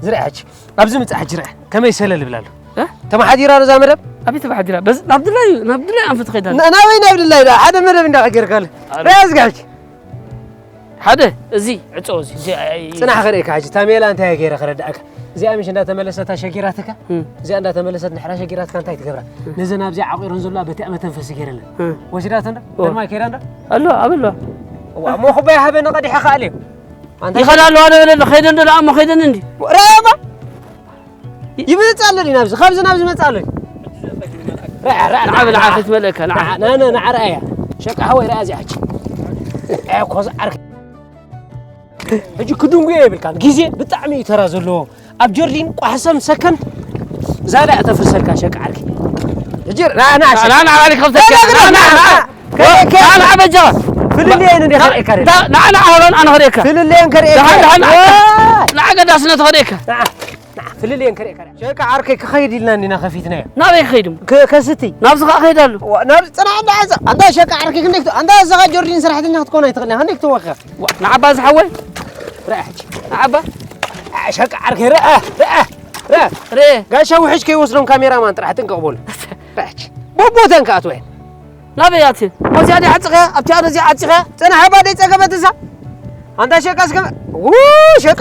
ዝርአ ሕጂ። ኣብዚ ምጻእ ሕጂ ርአ። ከመይ ሰለል ይብል ኣሎ? እ? ተመሓዲራ ዶ እዛ መደብ? ኣበይ ተመሓዲራ? በዝ-፣ ናብ ድላይ፣ ናብ ድላይ ኣንፈት ኸይዳ። ና-፣ ናበይ ናብ ድላይ ዳ? ሓደ መደብ እንዳ ጌርካ ኣሎ። ኣረ። ርአ እዚኣ ሕጂ። ሓደ፣ እዚ፣ ዕጾ እዚ፣ እዚ፣ ኣይ፣ ጽናሕ ክርእየካ ሕጂ፣ ታሜላ እንታይ ገይረ ክረድኣካ? እዚኣ ምሽ እንዳተመለሰት ኣሸጊራትካ? እም። እዚኣ እንዳተመለሰት ንሕራ ሸጊራትካ እንታይ ትገብራ? እም። ነዘን ኣብዚኣ ዓቂረን ዘለዋ በቲኣ መተንፈሲ ገይረለን። እም። ወሲዳተን ዶ? ኦ። ግርማይ ከይዳ እንዶ? ኣሎ፣ ኣብ ኣለዋ። እዋ፣ እሞ ኩባያ ሃበኒ ቀዲሐ ከኣልዮ። ኣንታ ይኸዳ ኣለዋ ዶ በለለ፣ ኸይደን ዶ ደኣ እሞ ኸይደን እንዲ? ረኣባ? ይመጽእ ኣሎ ድዩ ናብዚ? ካብዚ ናብዚ ይመጽእ ኣሎ ድዩ? ርኣ፣ ርኣ፣ ንዓ ርኣ፣ ብልዓ ርኣ። ክትመልእካ፣ ንዓ። ንዓ፣ ና፣ ና፣ ንዓ ርኣያ። ሸቃ ሓወይ ርኣ እዚኣ ሕጂ። እ፣ ኮዝ ዓርኪ። ሕጂ ክድንጉዮ የብልካን። ግዜ ብጣዕሚ እዩ ተራ ዘለዎ። ኣብ ጀርዲን ቋሕሰም ሰከንድ ዛላ እያ ተፍርሰልካ ሸቃ ዓርኪ። ሕጂ ና፣ ና፣ ና፣ ና፣ ና፣ ዓሊ ከብተካ። ና፣ ና፣ ና፣ ና፣ ና። ከ-፣ ከ-፣ ና፣ ና፣ በጃኻ። ፍልልየን እንደ ና፣ ከርእየካ ና፣ ና፣ ና፣ ኣሮን ኣነ ከርእየካ። ፍልልየን ከርእየካ። ደሓን፣ ደሓን፣ ዋ! ንዓ ገዳስነት ከርእየካ። ንዓ። ንዓ፣ ፍልልየን ከርእየካ። ሸቃ ዓርከይ ክኸይድ ኢልና እንዲና ከፊትናዮ። ናበይ ክኸይድ እሞ? ከ-፣ ከስቲ። ናብዚ ኸዓ ክኸይድ ኣሎ። ዋ፣ ናብዚ ጽናሕ እንዳ ዓዛ-፣ ኣንታ ሸቃ ዓርከይ ክንደይ ክት-፣ ኣንታ እዛ ኸዓ ጆርዲን ስራሕተኛ ክትኮን ኣይትኽእልን ኢኻ። ክንደይ ክትወኸ? ዋ፣ ንዓባ እዚ ሓወይ? ርኣ ሕጂ። ንዓባ? ርኣ ሸቃ ዓርከይ ርአ ርአ ርአ። ርአ። ጋሻ ውሕጅ ከይወስዶም ካሜራማን ጥራሕ ጥንቀቕ በሉ። ርኣች። ቦቦተን ከኣትወ እየን። ናበይ ኣትየ? ኣብዚኣ ድየ ዓጺኸ? ኣብቲኣ ነዚኣ ዓጺኸ? ጽናሕ፣ እባ ደይ ጸገበት እዛ። ኣንታ ሸቃ እስከ፣ ው፣ ሸቃ፣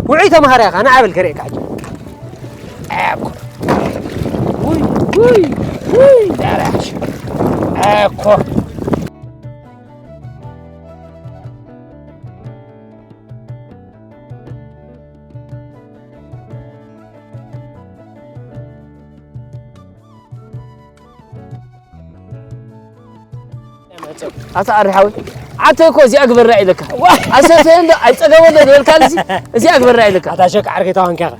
ውዑይ ተማሃርያ ኢኻ፣ ንዓ በል ከርእየካ ሕጂ። ኣኮ። ውይ፣ ውይ፣ ውይ፣ ዳራሽ። ኣኮ። ኣታ ኣሪ ሓዊ፣ ዓተ እኮ እዚኣ ግበራ ኢለካ። ዋ! ኣሰተ እንዶ ኣይጸገበ እንዶ ይበልካ፣ እዚ እዚኣ ግበራ ኢለካ። ኣታ ሸቃ ዓርከይ ታዋንካ ኢኻ።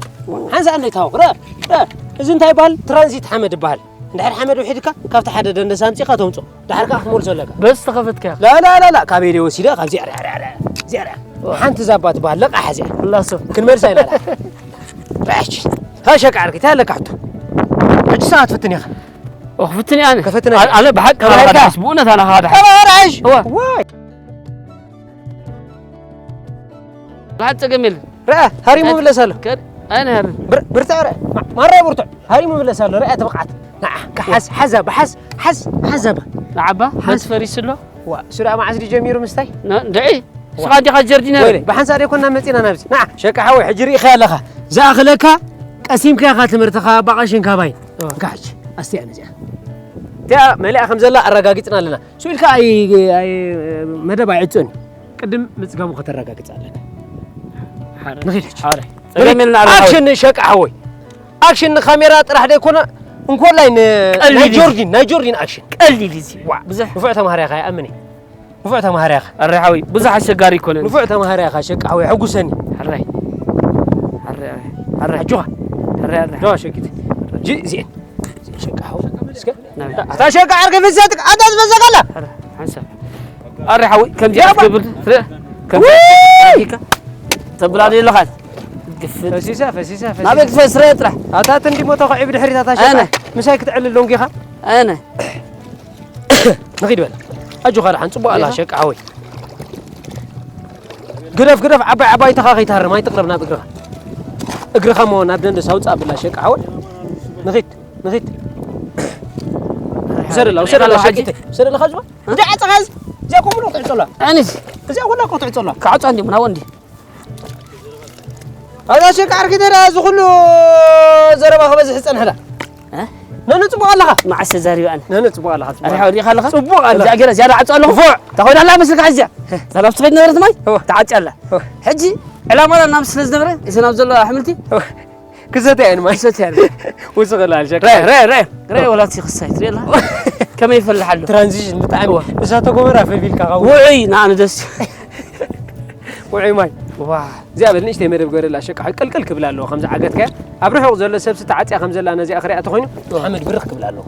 ሓንሳ እንዶ ይታወቅ። ረ፣ ረ፣ እዚ እንታይ ይበሃል? ትራንዚት ሓመድ ይበሃል። እንድሕር ሓመድ ውሒድካ፣ ካብቲ ሓደ ደንደስ ኣምጺእካ ተምጽኦ። ድሓር ከኣ ክትመልሶ ኣለካ። በስ ተኸፈትካ። ላ፣ ላ፣ ላ፣ ላ፣ ካበይ ድየ ወሲደ? ካብዚኣ ርኣ፣ ርኣ፣ ርኣ፣ እዚኣ ርኣ። ዋ። ሓንቲ ዛባ ትበሃል ለቓሕ እዚኣ። ላሶ። ክንመልሳ ኢና። ርኣች። ሃ ሸቃ ዓርከይ፣ እንታይ ኣለካ ሕቶ? ሕጂ ሰዓት ፍትን ኢኻ። ኦ፣ ክፍትን እየ ኣነ። ከፈትን ኣነ። ኣነ ብሓቂ ተባሂልካ። ተባሂልካ። ብእውነት ኣነ ካባድሓ። ተባሂልካ። እዋ። ዋይ። ብሓቂ ጸገም የለን። ርኣ፣ ሃሪሙ ከ-፣ ምለስ ኣሎ። ከ-፣ ኣይነ ሃርም። ብር-፣ ብርትዕ ርኣ። ማ-፣ ማራ ብርትዕ። ሃሪሙ ምለስ ኣሎ። ርኣ፣ እቲ ብቕዓት። ንዓ፣ ሓዝ፣ ሓዛ፣ ብሓዝ፣ ሓዝ፣ ሓዛ ባ። ንዓባ፣ ሓዝ። መስ ፈሪሱ ኣሎ? ዋ፣ እሱ ደኣ መዓስ ድዩ ጀሚሩ ምስታይ? ና-፣ እንድዒ። ዋ። ስኻ ዲኻ ጀርዲነር? ወይለ፣ ብሓንሳእ ደይኮንና መጺና ናብዚ። ንዓ፣ ሸቃ ሓወይ፣ ሕጂ ርኢኻያ ኣለኻ። ዝኣኽለካ ቀሲምካ ኢኻ ትምህርትኻ፣ ኣባ ቀሽን ካባይ። ዋ። እንካ ሕጂ፣ ኣስትያ ነዚኣ። እቲኣ መሊኣ ከም ዘላ ኣረጋጊጽና ኣለና። ስኡ ኢልካ ኣይ-፣ ኣይ-፣ መደብ ኣይዕጽን እዩ። ቅድም ምጽጋሙ ከተረጋግጽ ኣለካ። ሓረ-፣ ንኺድ ሕጂ። ሓረ። ጸገም የለን፣ ኣረ ሓወይ። ኣክሽን ሸቃ ሓወይ። ኣክሽን ንካሜራ ጥራሕ ደይኮነ፣ እንኮላይ ን-፣ ቀሊል ናይ እዩ። ጆርዲን፣ ናይ ጆርዲን ኣክሽን። ቀሊል እዩ። ዋ፣ ብዙሕ ንፉዕ ተማሃርያ ኢኻ፣ ይኣምን እየ። ንፉዕ ተማሃርያ ኢኻ። ኣረ ሓወይ፣ ብዙሕ ኣሸጋሪ ኣይኮነን። ንፉዕ ተማሃርያ ኢኻ፣ ሸቃ ሓወይ፣ ሕጉሰኒ። ኣረ፣ ኣረ፣ ኣረ፣ ኣረ። ኣጆኻ። ኣረ፣ ኣረ። ዶ ሸቂት። ጂ-፣ ዚኤን። ሸቃ ሓወይ፣ እስከ። ናበይ? ኣታ ሸቃ ዓርከይ ፍሰትካ፣ ኣታ ትፈሰካ ኣላ። ኣረ፣ ሓንሳብ። ኣረ ሓወይ፣ ከምዚ ያባ። ክትገብር፣ ረ-፣ ከምዚ ውይ! ኢልካ ተብላኒ ኣለኻ። ግፍት። ፈሲሳ፣ ፈሲሳ፣ ፈሲሳ። ናበይ ክትፈስረ ጥራሕ? ኣታ ትንዲ ሞቶ ኸዒብ ድሕሪት ኣታ ሸቃ። ኣነ። ምሳይ ክትዕልል ዶንጊኻ? ኣነ። ንኺድ በል። ኣጆኻ ደሓን፣ ጽቡቕ ኣላ ዲኻ? ሸቃ ሓወይ። ግደፍ፣ ግደፍ፣ ዓባይ፣ ዓባይ ተኻ ከይትሃርም፣ ኣይትቕረብ ናብ እግርኻ። እግርኻ እሞ ናብ ደንደስ ኣውጽእ ኣብላ ሸቃ ሓወይ። ንኺድ፣ ንኺድ። ውሰደላ፣ ውሰደላ ሪኢኻ ሸቂተይ። ውሰደላ ኻዝባ። እ? እዚኣ ዓጸኻ እዚ። እዚኣ ከምኡ ክትዕጾላ። ኣነስ። እዚኣ ኩላ ክትዕጾላ። ክዓጾ እንዲ፣ ምናወ እንዲ። ኣዛ ሸቃ ዓርከይ ተራ እዚ ኩሉ ዘረባ ክበዝሕ ጸንሕላ። እ? ነነ ጽቡቕ ኣለኻ። መዓስ ተዛሪበ ኣነ? ነነ ጽቡቕ ኣለኻ፣ ጽቡቕ ኣረ፣ ኣለኻ። ሓው ዲኻ ኣለኻ? ጽቡቕ ኣለኻ። እዚኣ ገለ ዝያዳ ዓጾ ኣለኹ። ፉዕ! ተኾይዳ ኣላ መስልካ ሕዚኣ። እ። እዛ ናብ ስፈይት ነበረት ማይ? እወ። ተዓጽያ ኣላ። እወ። ሕጂ ዕላማና ናብ ስለ ዝነበረ፣ እዚ ናብ ዘሎ ኣሕምልቲ? እወ። ክሰትያ እየን ማይ። ክሰትያ እየን። ውስኽ እላ ኣልሸቃ። ረ፣ ረ፣ ረ። ረ፣ ወላ እቲ ክሳይ ትሪኢ ኣለኻ? ከመይ ይፈልሕ ኣሎ? ትራንዚሽን ብጣዕሚ። እወ። እሳተ ጎመራ ፈቢልካ ኻው። ውዑይ፣ ንዓኒ ደስ። ውዑይ ማይ። ዋ። እዚኣ በል ንእሽተይ መደብ ገረላ ሸቃ ቅልቅል ክብል ኣለዎ። ከምዚ ዓገትካያ ኣብ ርሑቕ ዘሎ ሰብሲ ተዓጽያ ከም ዘላ ነዚኣ ክሪኣ ተኾይኑ ሓመድ ብርኽ ክብል ኣለዎ።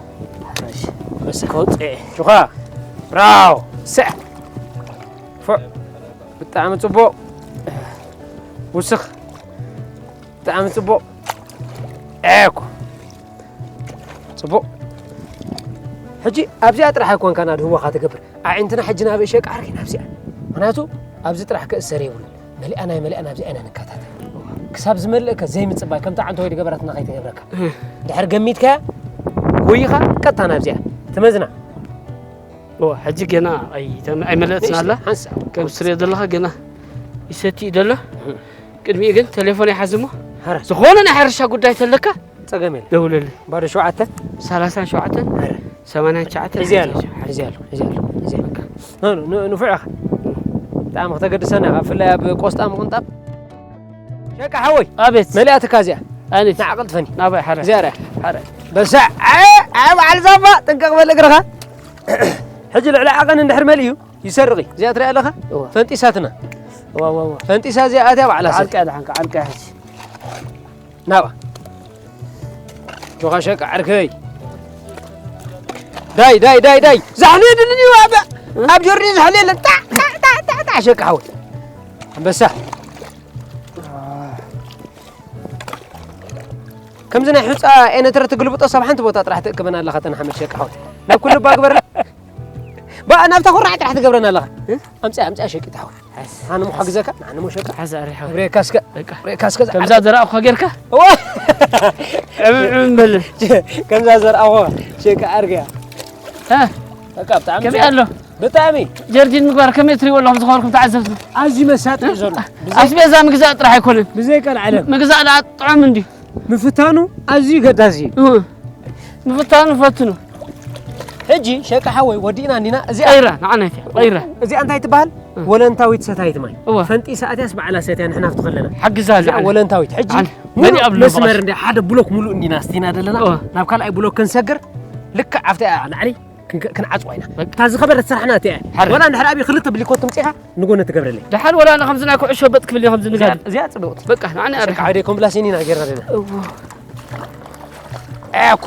መሰ-፣ ከውጽዕ። ሹኻ። ብራው። ሰ-፣ ፎ-፣ ብጣዕሚ ጽቡቕ። ውስኽ። ብጣዕሚ ጽቡቕ። ኤኮ። ጽቡቕ። ሕጂ ኣብዚኣ ጥራሕ ኣይኮንካን ኣድህቦኻ ትገብር። ኣዒንትና ሕጂ ናበይ ሸቃ ዓርከይ ናብዚኣ። ምኽንያቱ ኣብዚ ጥራሕ ክእሰር የብሉን። መሊኣ ናይ መሊኣ ናብዚኣ ኢና ንከታተል። ክሳብ ዝመልእከ ዘይምጽባይ ከምቲ ዓንተ ወይ ድገበረትና ከይትገብረካ። እህ። ድሕር ገሚትካያ ጎይኻ ቀጥታ ናብዚኣ። ትመዝና። እወ፣ ሕጂ ገና ኣይ-፣ ተም-፣ ኣይመለእትን ኣላ። ንእሽተይ፣ ሓንሳእ። ከም ትሪኦ ዘለኻ ገና ይሰቲ እዩ ዘሎ። እህ። ቅድሚኡ ግን ቴሌፎን ይሓዝ እሞ፣ ሐረ። ዝኾነ ናይ ሕርሻ ጉዳይ ተለካ ጸገም የለን። ደውለለይ። ባዶ ሸውዓተ? ሰላሳን ሸውዓተን? ሐረ። ሰማንያን ትሽዓተን? እዚ ኣሎ፣ እዚ ኣሎ፣ እዚ ኣሎ፣ እዚ ኣሎ። በቃ። ኑ፣ ኑ፣ ኑ፣ ንፉዕ ኢኻ። ብጣዕሚ ከተገድሰና ኢኻ፣ ብፍላይ ኣብ ቆስጣ ምቕንጣብ። ሸቃ ሓወይ። ኣቤት። መሊኣትካ እዚኣ። ኣቤት። ንዓ ቀልጥፈኒ። ናባይ ሐረ። እዚኣ ርኣ። ሐረ። በሳ፣ ዐ፣ ዐ፣ በዓል ዛባ፣ ጥንቀቕ በል እግርኻ። ሕጂ ልዕሊ ዓቐን እንድሕር መሊኡ፣ ይሰርቕ እዩ። እዚኣ ትሪኣ ኣለኻ? እዋ። ፈንጢሳትና። እዋ፣ እዋ፣ እዋ። ፈንጢሳ እዚኣ ኣትያ ባዕላ ሰብ። ዓርቃ ኢያ ደሓንካ፣ ዓርቃ ኢያ ሕጂ። ናባ። ጆኻ ሸቃ ዓርከይ። ዳይ፣ ዳይ፣ ዳይ፣ ዳይ። ዛሕሊ የድልን እዩ፣ ኣብ፣ ኣብ ጆርኒ ዛሕሊ የለን። ጣዕ፣ ጣዕ፣ ጣዕ፣ ጣዕ፣ ጣዕ፣ ሸቃ ሓወይ። ኣንበሳ። ከምዚ ናይ ሑጻ ኤነትረ ትግልብጦ ሰብ ሓንቲ ቦታ ጥራሕ ትእክበና ኣለኻ፣ ተን ሓመድ ሸቃ ሓወይ። ናይ ኩሉ እባ ግበርና። ባ ናብታ ኩራዕ ጥራሕ ትገብረና ኣለኻ። እ? ኣምጽኣ፣ ኣምጽኣ ሸቂት ሓወይ። ሓስ-፣ ኣነ ሞ ሓግዘካ፣ ኣነ ሞ ሸቃ። ሓስ ኣሪሓ። ክብሬካ እስከ፣ በቃ። ክብሬካ እስከ። ከምዛ ዘርኣኹ ጌርካ? እዋ። ዕምዕም በል። ከምዛ ዘርኣኹ ሸቃ ኣርግያ። እ? በቃ ብጣዕሚ ከመይ ኣሎ? ብጣዕሚ። ጀርዲን ምግባር ከመይ ትሪእዎ ኣለኹም ዝኸበርኩም ተዓዘብቲ? ኣዝዩ መሳጢ እዩ ዘሎ። ብዘይ ኣስቤዛ ምግዛእ ጥራሕ ኣይኮነን። ብዘይ ቀልዓለም። ምግዛእ ደኣ ጥዑም እንድዩ። ምፍታኑ ኣዝዩ ገዳሲ እዩ። እወ። ምፍታኑ ፈትኑ። ሕጂ ሸቃ ሓወይ ወዲእና እንዲና፣ እዚኣ ቀይራ፣ ንዓና እቲያ፣ ቀይራ። እዚኣ እንታይ ትበሃል? እ። ወለንታዊት ሰታይት ማይ። እወ። ፈንጢሳ ኣትያስ ባዕላ ሰትያ ንሕና ኣብቲ ከለና። ሓግዛ እዚኣ ኣለ። ወለንታዊት። ሕጂ ኣነ ሙሉእ መን ይኣብሎ መስመር በቃ። እንዲ ሓደ ብሎክ ሙሉእ እንዲና ኣስቲና ዘለና። እወ። ናብ ካልኣይ ብሎክ ክንሰግር ልክዕ ኣብቲ እያ ላዕሊ ክንከ-፣ ክንዓጽዋ ኢና። በቃ። እታ ዝኸበደት ስራሕና እቲኣ እያ። ሓረ። ወላ እንድሕር ኣብዩ ክልተ ብሊኮት ትምጺኻ ንጎኒ ትገብረለይ። ደሓን ወላ ኣነ ከምዚ ናይ ኩዕሾ በጥ ክብል እየ ከምዚ ንጋል። እዚኣ፣ እዚኣ ጽብቕቲ። በቃ፣ ንዓኒ ሸቃ ኣርካ። ሓደ ኮምፕላሴን ኢና ጌርና ዘለና። እዎ። እኮ።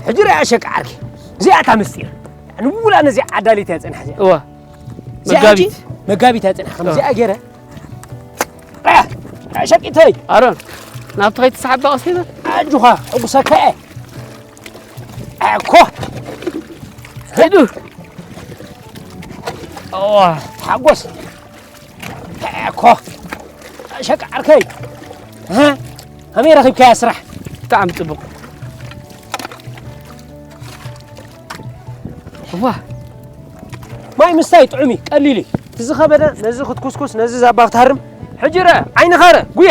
ሕጂ ርኣ ሸቃ ዓርኪ። እዚኣ እታ ምስጢር። ንውላ ነዚ ዓዳሊት እያ ጸኒሓ እዚኣ። እዋ። እዚኣ መጋቢት። ሕጂ መጋቢት እያ ጸኒሓ። ከምዚኣ እዋ። ገይረ። አ፣ ሸቂተይ። ኣሮን፣ ናብቲ ከይትስሓባ ቀስ ይበል። ኣጆኻ፣ ሕጉሰካ እየ። ኣኮ። ሂዱ። እዋ። ሓጎስ። ኣኮ። ሸቃ ዓርከይ። እ? ከመይ ረኺብካያ ስራሕ? ብጣዕሚ ጽቡቕ። እዋ። ማይ ምስታይ ጥዑም እዩ፣ ቀሊል እዩ። እቲ ዝኸበደ ነዚ ክትኩስኩስ፣ ነዚ ዛባ ክትሃርም። ሕጂ ርአ፣ ዓይንኻ ርአ፣ ጉየ።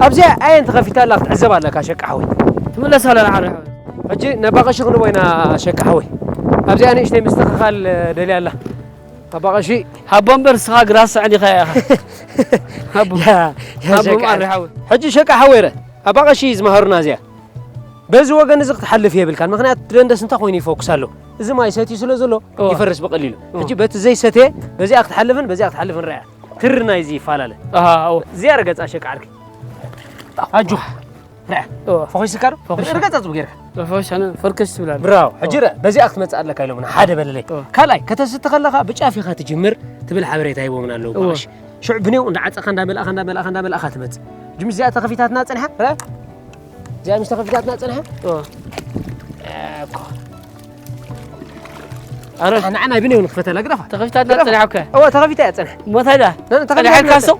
ኣብዚኣ ኣየን ተኸፊታ ኣላ ክትዕዘብ ኣለካ ሸቃ ሓወይ። ትምለስ ኣላ ንዓረ ሓወይ። ሕጂ ነባ ቀሺ ክንቦ ኢና ሸቃ ሓወይ። ኣብዚኣ ንእሽተይ ምስትኽኻል ደልያ ኣላ። ኣባ ቀሺ። ሃቦ እምበር ንስኻ ግራ ስዕን ኢኻ ኢኻ። ሃቦ። ያ፣ ያ ሃቦ ሸቃ። ማሪ ሓወይ። ሕጂ ሸቃ ሓወይ ርአ፣ ኣባ ቀሺ እዩ ዝመሃሩና እዚኣ። በዚ ወገን እዚ ክትሓልፍ የብልካን፣ ምኽንያቱ ደንደስ እንታይ ኮይኑ ይፎኩስ ኣሎ? እዚ ማይ ሰትዩ ስለ ዘሎ እወ። ይፈርስ ብቐሊሉ። እወ። ሕጂ በቲ ዘይሰትየ በዚኣ ክትሓልፍን በዚኣ ክትሓልፍን ርኣያ። ትሪ ናይዚ ይፈላለ። ኣሃ፣ እወ። እዚኣ ረገጻ ሸቃ ዓርኪ። ኣጆኻ። ርኣ። እወ። ፈኺስካ ዶ? ፈኺሰ። ርገጻ ጽቡቕ ጌርካ። ፈኺሰ፣ ኣነ ፈርከስ ትብል ኣለ። ብራቮ። ሕጂ እወ። ርኣ፣ በዚኣ ክትመጽእ ኣለካ ኢሎምና ሓደ በለለይ። እወ። ካልኣይ፣ ከተስቲ ከለኻ ብጫፍ ኢኻ ትጅምር ትብል ሓበሬታ ሂቦምና ኣለዉ እወ። ብዓሽ። ሽዑ ብኔው እንዳዓጸኻ፣ እንዳመላእኻ፣ እንዳመላእኻ፣ እንዳመላእኻ ትመጽእ። ሕጂ ምስ እዚኣ ተኸፊታትና ጽንሓ፣ ርኣ። እዚኣ ምስ ተኸፊታትና ጽንሓ። እወ። እኮ። ኣረ። ንዓ ናይ ብኔው ንክፈተላ፣ ግደፋ። ተኸፊታትና ግደፋ። ጽንሓ እኮ። እወ፣ ተኸፊታ እያ ጽንሓ። ሞታ ዳ? ነ-፣ ተኸፊታ ጽንሓ። ጸኒሓልካ ሶ?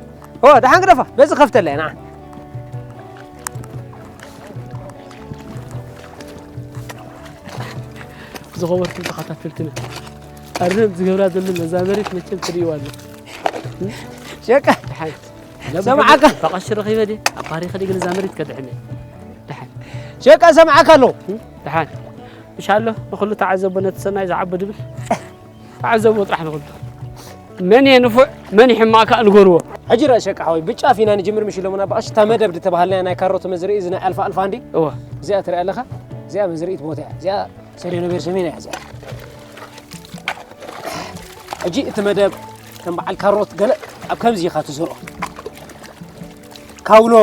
እወ፣ ደሓን ግደፋ። በዚ ከፍተላ እያ፣ ንዓ። ዝኸበርኩም ተኸታተልትና፣ ኣረም ዝገብራ ዘሎ መዛመሪት መቸም ትርእይዋ ኣለኹም። ሸቃ። ደሓን። ሰምዓካ። ብቐሺ ረኺበ ድየ? ኣብ ባሪኸ ድየ ግን መዛመሪት ከድሕነ? ደሓን። ሸቃ ሰምዓካ ኣለኹ። ደሓን። ምሽ ኣሎ ንኹሉ ተዓዘቦ ነቲ ሰናይ ዝዓቦ ድብል። ተዓዘብዎ ጥራሕ ንኹሉ። መን እየ ንፉዕ፣ መን እዩ ሕማቕ ከኣ ንገርዎ። ሕጂ ርኣ ሸቃ ሓወይ፣ ብጫፍ ኢና ንጅምር ምሽ ኢሎምና፣ ብቐሽታ መደብ ዝተባህልናዮ ናይ ካሮት መዝርኢ፣ እዚ ናይ ኣልፋ ኣልፋ እንዲ። እወ። እዚኣ ትሪኣ ኣለኻ? እዚኣ መዝርኢት ቦታ እያ። እዚኣ ሰሪኖ ቤርሰሜን እያ እዚኣ። ሕጂ እቲ መደብ ከም በዓል ካሮት ገለ ኣብ ከምዚ ኢኻ ትዘርኦ። ካውሎ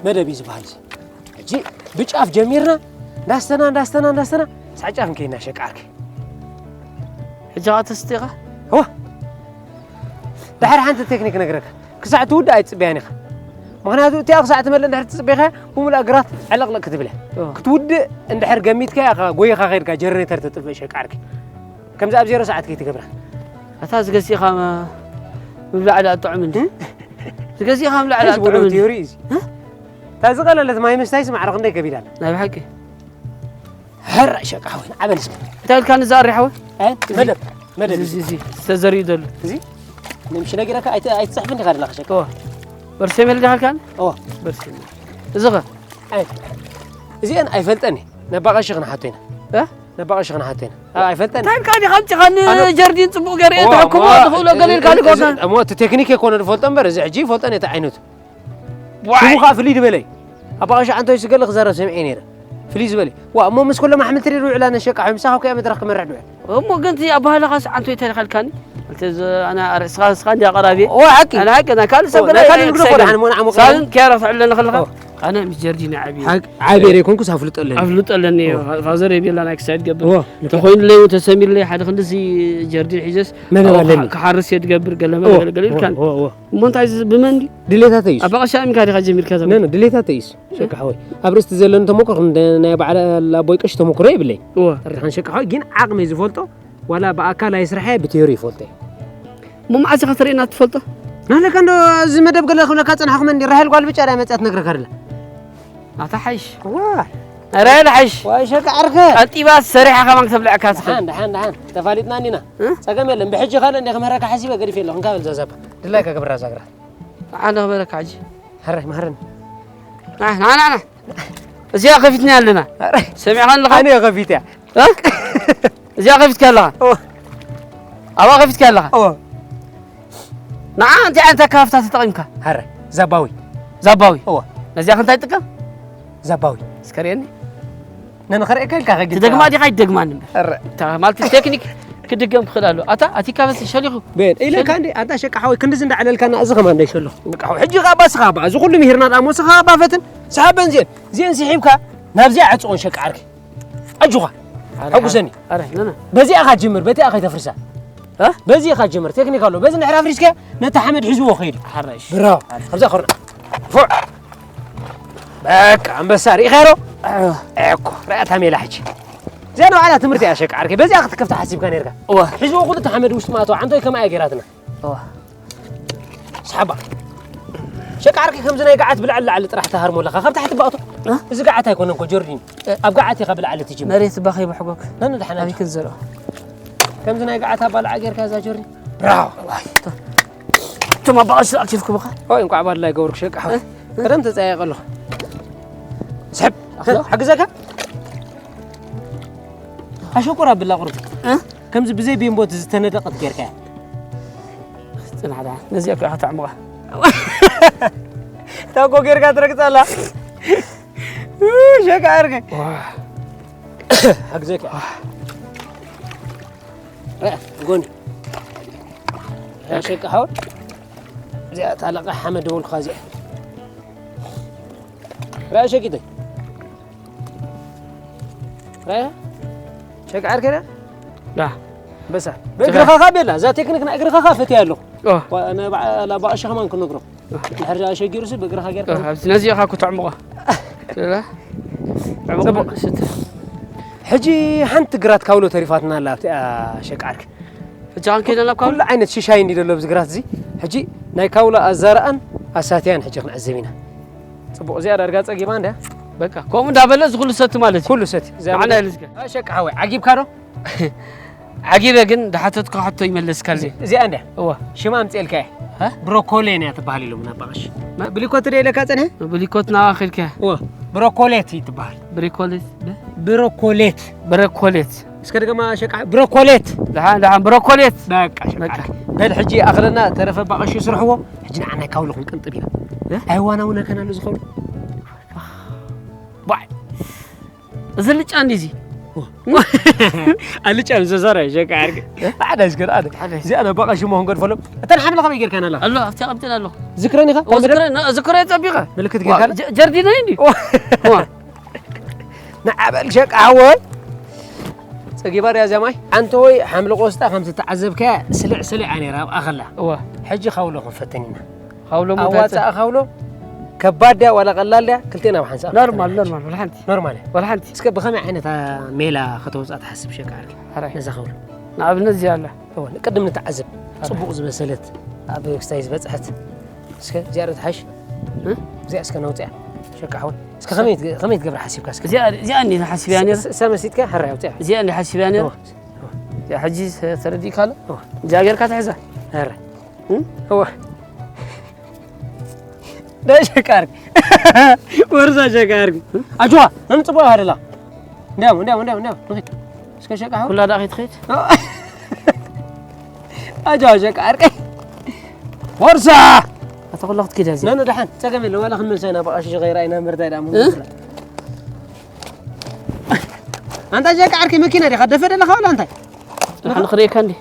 መደብ እዩ ዝበሃል እዚ። ሕጂ ብጫፍ ጀሚርና፣ እንዳስተና፣ እንዳስተና፣ እንዳስተና፣ ሳዕ ጫፍ ንከይና ሸቃ ዓርኪ። ሕጂ ኸኣ ተስጢኻ? እወ። ድሓር ሓንቲ ቴክኒክ ነግረካ። ክሳዕ ትውድእ ኣይትጽበያን ኢኻ። ምኽንያቱ እቲኣ ክሳዕ ትመልእ እንድሕር ትጽበኻ፣ ብምሉኣ ግራት ዕልቕልቕ ክትብል እያ። እወ። ክትውድእ እንድሕር ገሚትካ ኢኻ፣ ጎይኻ ኸይድካ ጀነሬተር ተጥፍእ ሸቃ ዓርኪ። ከምዚ ኣብ ዜሮ ሰዓት ከይትገብራ። ኣታ ዝገዚእኻ መ-፣ ምብላዕ ደኣ ጥዑም እንዲ። ዝገዚእኻ ምብላዕ ደኣ ሕዚ ጥዑም ወደ እንዲ። ቲዮሪ እዚ። እ? እታ ዝቐለለት ማይ ምስታይስ ማዕረ ክንደይ ከቢድ ኣላ? ናይ ብሓቂ። ሕራይ ሸቃ ሓወይ፣ ንዓ በል እስከ። እንታይ ኢልካኒ እዛ ኣሪ ሓወይ? እ? መደብ፣ መደብ እዚ፣ እዚ፣ እዚ ዝተዘሪኡ ዘሎ። እዚ? ንምሽ ነጊረካ ኣይት-፣ ኣይትጽሕፍን ዲኻ ዘለኻ ሸቃ? እወ። በርሴሜል ዲኻ ኢልካኒ? እወ። በርሴሜል። እዚ ኸ? ኣይ፣ እዚአን ኣይፈልጠን እየ። ነባ ቀሺ ክንሓቶ ኢና። እ? ነባ ቀሺ ክንሓቶ ኢና። ኣ፣ ኣይፈልጠን። እንታይ ኢልካ ዲኻ ኣምጺኻኒ ኣነ ጀርዲን ጽቡቕ ገይረ እየ እዋ፣ ትሕክሞ እሞ፣ ትኽእሎ ገለ ኢልካ እኮ እዚ፣ እሞ እቲ ቴክኒክ ኣይኮነ ዝፈልጦ እምበር፣ እዚ ሕጂ ይፈልጦን እየ እቲ ዓይነቱ። ዋይ! ሽሙ ኸኣ ፍልይ ዝበለ እዩ። ኣባ ቀሺ ዓንቶይ ስገለ ክዛረብ ሰሚዐ ነይረ። ፍልይ ዝበለ እዩ። ዋ፣ እሞ ምስ ኩሎም ኣሕምልቲ ድየ ዝውዕል ኣነ ሸቃ ሓወይ፣ ምሳኻ እኮ እየ መድረኽ ክመርሕ ድውዕል። እሞ ግን እቲ ኣባህላኻስ ዓንቶይ እንታይ ኢልካኒ? ኣንተ ዘ-፣ ኣነ ኣረ-፣ ስኻ፣ ስኻ እንዲያ ቀራቢ። ኦ፣ ሓቂ። ኣነ ሓቂ፣ ኣነ ካልእ ሰብ ኦ፣ ገለ ናይ ካልእ ንግደፎ ኣይሰግድን። ደሓን፣ ሞን ዓሞ ሳብን ኪያራ ትዕለኒ ከለኻ፣ ኦ። ኣነ ምስ ጀርዲን ዓብየ። ሓቂ፣ ዓብየ ዘይኮንኩስ ኣፍልጦ ኣለኒ። ኣፍልጦ ኣለኒ። ኦ። ፋዘር የቤላ ናይ ክሳይድ ገብር። ኦ፣ ልክዕ። ተኾይኑለይ፣ ተሰሚሩለይ፣ ሓደ ክንድዚ ጀርዲን ሒዘስ፣ መደብ ኣብኡ ኣለኒ። ክሓርስ እየ ዝገብር፣ ገለ ኦ፣ መለ፣ ገለ፣ ገለ ኦ፣ ኢልካኒ። ኦ፣ ኦ። እሞ እንታይ እዚ ብመን ድዩ? ድሌታተይ እዩ። ኣባ ቀሺ ኣሚንካ ዲኻ ጀሚርካ ዘመን? ነ፣ ነ፣ ድሌታተይ እዩ። ሸቃ ሓወይ። ኣብ ርእስቲ ዘለኒ ተመክሮ፣ እንደ ናይ በዓል ኣቦይ ቀሺ ተመክሮ የብለይ። እወ። ተረድኻን ሸቃ ሓወይ፣ ግን ዓቕመይ ዝፈልጦ ዋላ ብኣካል ኣይስርሐ ብቴዮሪ ይፈልጦ እየ። እሞ መዓስ ኢኻ ተርእየና ትፈልጦ? ናለካ እንዶ እዚ መደብ ገለ ክብለካ ጸናሕኹም እንዲ ራሄል ጓል ብጫ ዳ መጻት ነግረካ ደላ። ኣታ ሓይሽ ዋ ራሄል ሓይሽ ዋይ ሸቃ ዓርከ ቀልጢባ ሰሪሓ ከማን ክተብልዐካ ትኽእል። ሓን ሓን ሓን ተፋሊጥና እንዲና ጸገም የለን። ብሕጂ ካልእ እንዲ ክምህረካ ሓሲበ ገዲፍ የለኹም ካብ ዘዛባ ድላይ ከገብራ ዛግራ ኣነ ክበረካ ሕጂ ሀረ ማረን ና ና ና እዚኣ ከፊትና ኣለና ሰሚዕኻ ኣለኻ ኣነ ከፊትያ እዚኣ ከፊትካ ኣለኻ ኣብኣ ከፊትካ ኣለኻ ንዓ እንታይ ዓይነት ኣካፍታ ተጠቒምካ ሀረ ዛባዊ ዛባዊ እወ ነዚኣ ክንታይ ጥቀም ዛባዊ እስከ ርእየኒ ነንኸርእየካ ኢልካ ከጊ ትደግማ ዲኻ ይደግማኒ ኧረ ማለት ቴክኒክ ክድገም ክኽእል ኣለዎ ኣታ ኣቲካ በስ ሸሊኹ ቤን ኢለካ እንዴ ኣታ ሸቃ ሓወይ ክንዲ ዝንዳ ዕለልካና እዚ ከማን ደይሸሎ ቃው ሕጂ ኻባ ስኻ ባ እዚ ኩሉ ምሂርና ዳሞ ስኻ ባ ፈትን ሰሓበን ዜን ዜን ስሒብካ ናብዚኣ ዕጽኦን ሸቃ ዓርኪ ኣጁኻ ሕጉሰኒ ኣረ ነና በዚኣ ኻ ጅምር በቲኣ ኸይተፍርሳ እ? በዚ ኻ ጅምር ቴክኒክ ኣሎ በዚ ንሕር ኣፍሪስካ ነቲ ሓመድ ሒዝዎ ኸይዱ ሓራሽ ብራው ኣብዛ ኸርና ፉዕ በቃ ኣንበሳ ርኢኻ ዶ እኮ ርኣታ ሜላ ሕጂ እዚኣ ንባዕላ ትምህርቲ እያ ሸቃ ዓርከይ በዚኣ ክትከፍታ ሓሲብካ ነርካ እወ ሒዝዎ ኩሉ እቲ ሓመድ ውሽጢ ማእተው ዓንቶይ ከምኣ እያ ገይራትና እወ ስሓባ ሸቃ ዓርከይ ከምዚ ናይ ገዓት ብላዕሊ ላዕሊ ጥራሕ ትሃርሞ ኣለኻ ካብ ታሕቲ ባእቶ እዚ ገዓት ኣይኮነን ኮ ጆርዲን ኣብ ገዓት ኢኻ ብላዕሊ ትጅምር መሬት ባኸይ ብሕጎክ ነንድሓና ኣበይ ክንዘርኦ ከምዚ ናይ ገዓት ኣባልዓ ጌርካ እዛ ጆርዲን ብራው እቶም ኣባቐሽ ኣኪፍኩምኻ ኦይ እንቋዕ ባድላይ ገብርክ ሸቃ ሓወይ ቀደም ተጸያየቀ ኣለኹ ስሕብ ሓግዘካ ኣሸቁር ኣብላ ቁርብ ከምዚ ብዘይ ቤንቦት ዝተነደቐት ጌርካ ጽናዕዳ ነዚኣ እኮ ኢኻ ተዕምቓ ታኮ ጌርካ ትረግጻላ ሸቃ ዓርከይ ሓግዘካ ጎኒ ሸቃ ሓወ እዚኣ ታለቃ ሓመድ ደወልኩኻ እዚኣ ራእይ ሸቂጠይ ራእይ ሸቂ ዓርከይ ዳ ዳ በሳ በእግርኻ ካ ቤላ እዛ ቴክኒክ ናይ እግርኻ ካ ፈትያ ኣለኹ ኦ ኣነ ባዕላ ባእሸ ከማን ክነግሮ ድሕር ኣሸጊሩሲ ብእግርኻ ጌርካ ኣብዚ ነዚኻ ኩ ተዕምቆ ዳ ጽቡቕ። ስት ሕጂ ሓንቲ ግራት ካውሎ ተሪፋትና ኣላ ኣብቲኣ ሸቂ ዓርኪ እጃን ከይደና እኳ ኩሉ ዓይነት ሽሻይ እንዲ ዘሎ ኣብዚ ግራት እዚ ሕጂ ናይ ካውሎ ኣዛርኣን ኣሳትያን ሕጂ ክንዕዘብ ኢና ጽቡቕ እዚኣ ዳርጋ ጸጊባ እንድያ በቃ ከምኡ እንዳበለ እዚ ኩሉ ሰቲ ማለት እዩ ኩሉ ሰቲ እዚኣ ንዓና ኢሉ ዝገ ሸቂ ሓወይ ዓጊብካ ዶ ዓጊበ ግን ድሓተትካ ሕቶ ይመለስካልኒ እዚኣ እንድያ እዋ ሽማ ኣምፅኤልካ እየ እ? ብሮኮሌን እያ ትበሃል ኢሎም ናብ ባቕሽ ብሊኮት ደ ኢለካ ፀንሐ ብሊኮት ናዋ ኸድካ እወ ብሮኮሌት እዩ ትበሃል ብሪኮሌት ብሮኮሌት ብረኮሌት እስከ ድገማ ሸቃ ብሮኮሌት ደሓን ደሓን ብረኮሌት በቃ ሸቃ በቃ። በል ሕጂ ኣኽለና ተረፈ ባቕሽ ስርሕዎ ሕጂ ንዓ ናይ ካውሎ ክንቅንጥብ ኢና ኣይዋናውነከና ንዝኸሉ ባዕ እዚ ልጫ እንዲዚ ኣልጫ ምስ ዘዛራ እዩ ሸቃ ዓርቂ ሓደ እስከ ሓደ ሓደ። እዚኣ ነባቐ ሽሞ ክንገድፈሎም እተን ሓምለ ከመይ ጌርካ ናላ ኣሎ ኣብቲ ቀምጥል ኣለኹ ዝክረን ኢኻ ዝክረ ጸቢቐ ምልክት ጌርካ ኣለ ጀርዲና እንዲ ንዓበል ሸቃ ሓወይ ጸጊባ ድያ እዚኣ ማይ ኣንተ ወይ ሓምለ ቆስጣ ከም ዝተዓዘብካያ ስልዕ ስልዕ እያ ነይራ ኣብኣ ከላ እዋ ሕጂ ካውሎ ክንፈትን ኢና ሃውሎ ኣዋፃኣ ካውሎ ከባድ ድያ ዋላ ቀላል ድያ ክልቴና ኣብ ሓንሳእ ኖርማል ኖርማል ወላ ሓንቲ ኖርማል እያ ወላ ሓንቲ እስከ ብኸመይ ዓይነት ሜላ ከተውፅኣ ትሓስብ ሸቃ ዓርኪ ሓራይ ነዛ ካውሎ ንኣብነት እዚኣ ኣላ እወ፣ ንቅድም ንተዓዘብ ጽቡቕ ዝበሰለት ኣብ ክስታይ ዝበጽሐት እስከ እዚኣ ዶ ትሓሽ እ? እዚኣ እስከ ነውፅያ ሸቃ ሓወይ እስከ ከመይ ትገ- ከመይ ትገብር ሓሲብካ እስከ እዚኣ እዚኣ እንዲ ሓሲብያ ነይረ እሳ መሲትካ ሕራይ ኣውፅያ እዚኣ እንዲ ሓሲብያ ነይረ እወ፣ እዚኣ ሕጂ ተረዲእካ ኣሎ እዚኣ ጌርካ ትሕዛ ሕራይ እ? እወ ናይ ሸቃ ዓርኪ ወርዛ ሸቃ ዓርኪ ኣጅዋ ነምፅቦ ሃደላ እንዲያም እንዲያም እንዲያም እንዲያም ንኺድ እስከ ሸቃ ሓወይ ኩላ ዳ ከይትኸይድ ኣጃ ሸቃ ዓርቂ ወርሳ ኣታ ኩላ ክትከይድ እያ ነኑ ደሓን ጸገም የለ ዋላ ክንመልሳ ኢና ብቐሽ ሸቀይራ ኢና ምርዳ ኢና ኣንታ ሸቃ ዓርቂ መኪና ዲኻ ደፈ ደለኻ ዋላ እንታይ ንሓን ክርእየካ እንዲ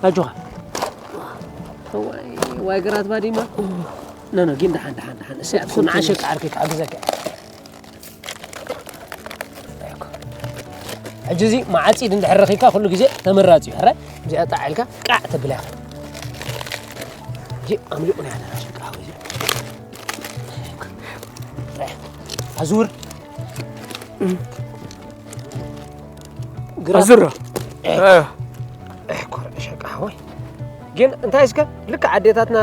ኣጆኻ ዋይ ግራት ባዲማ ነኑ ግን ደሓን ደሓን ደሓን እሰ ንዓ ሸቃ ዓርቂ ክሕግዘካ ሕጂ እዚ መዓፂድ እንድሕር ረኺብካ ኩሉ ግዜ ተመራፂ እዩ ሕራይ እዚኣ ጣዕ ኢልካ ቃዕ ተብላ ኢኻ ሕጂ ኣምሊቑና ያለና ሸቃ ሓወይ እዚ ኣዙር ግራ ኣዙሮ ሸቃ ሓወይ። ግን እንታይ እስከ ልክዕ ኣዴታትና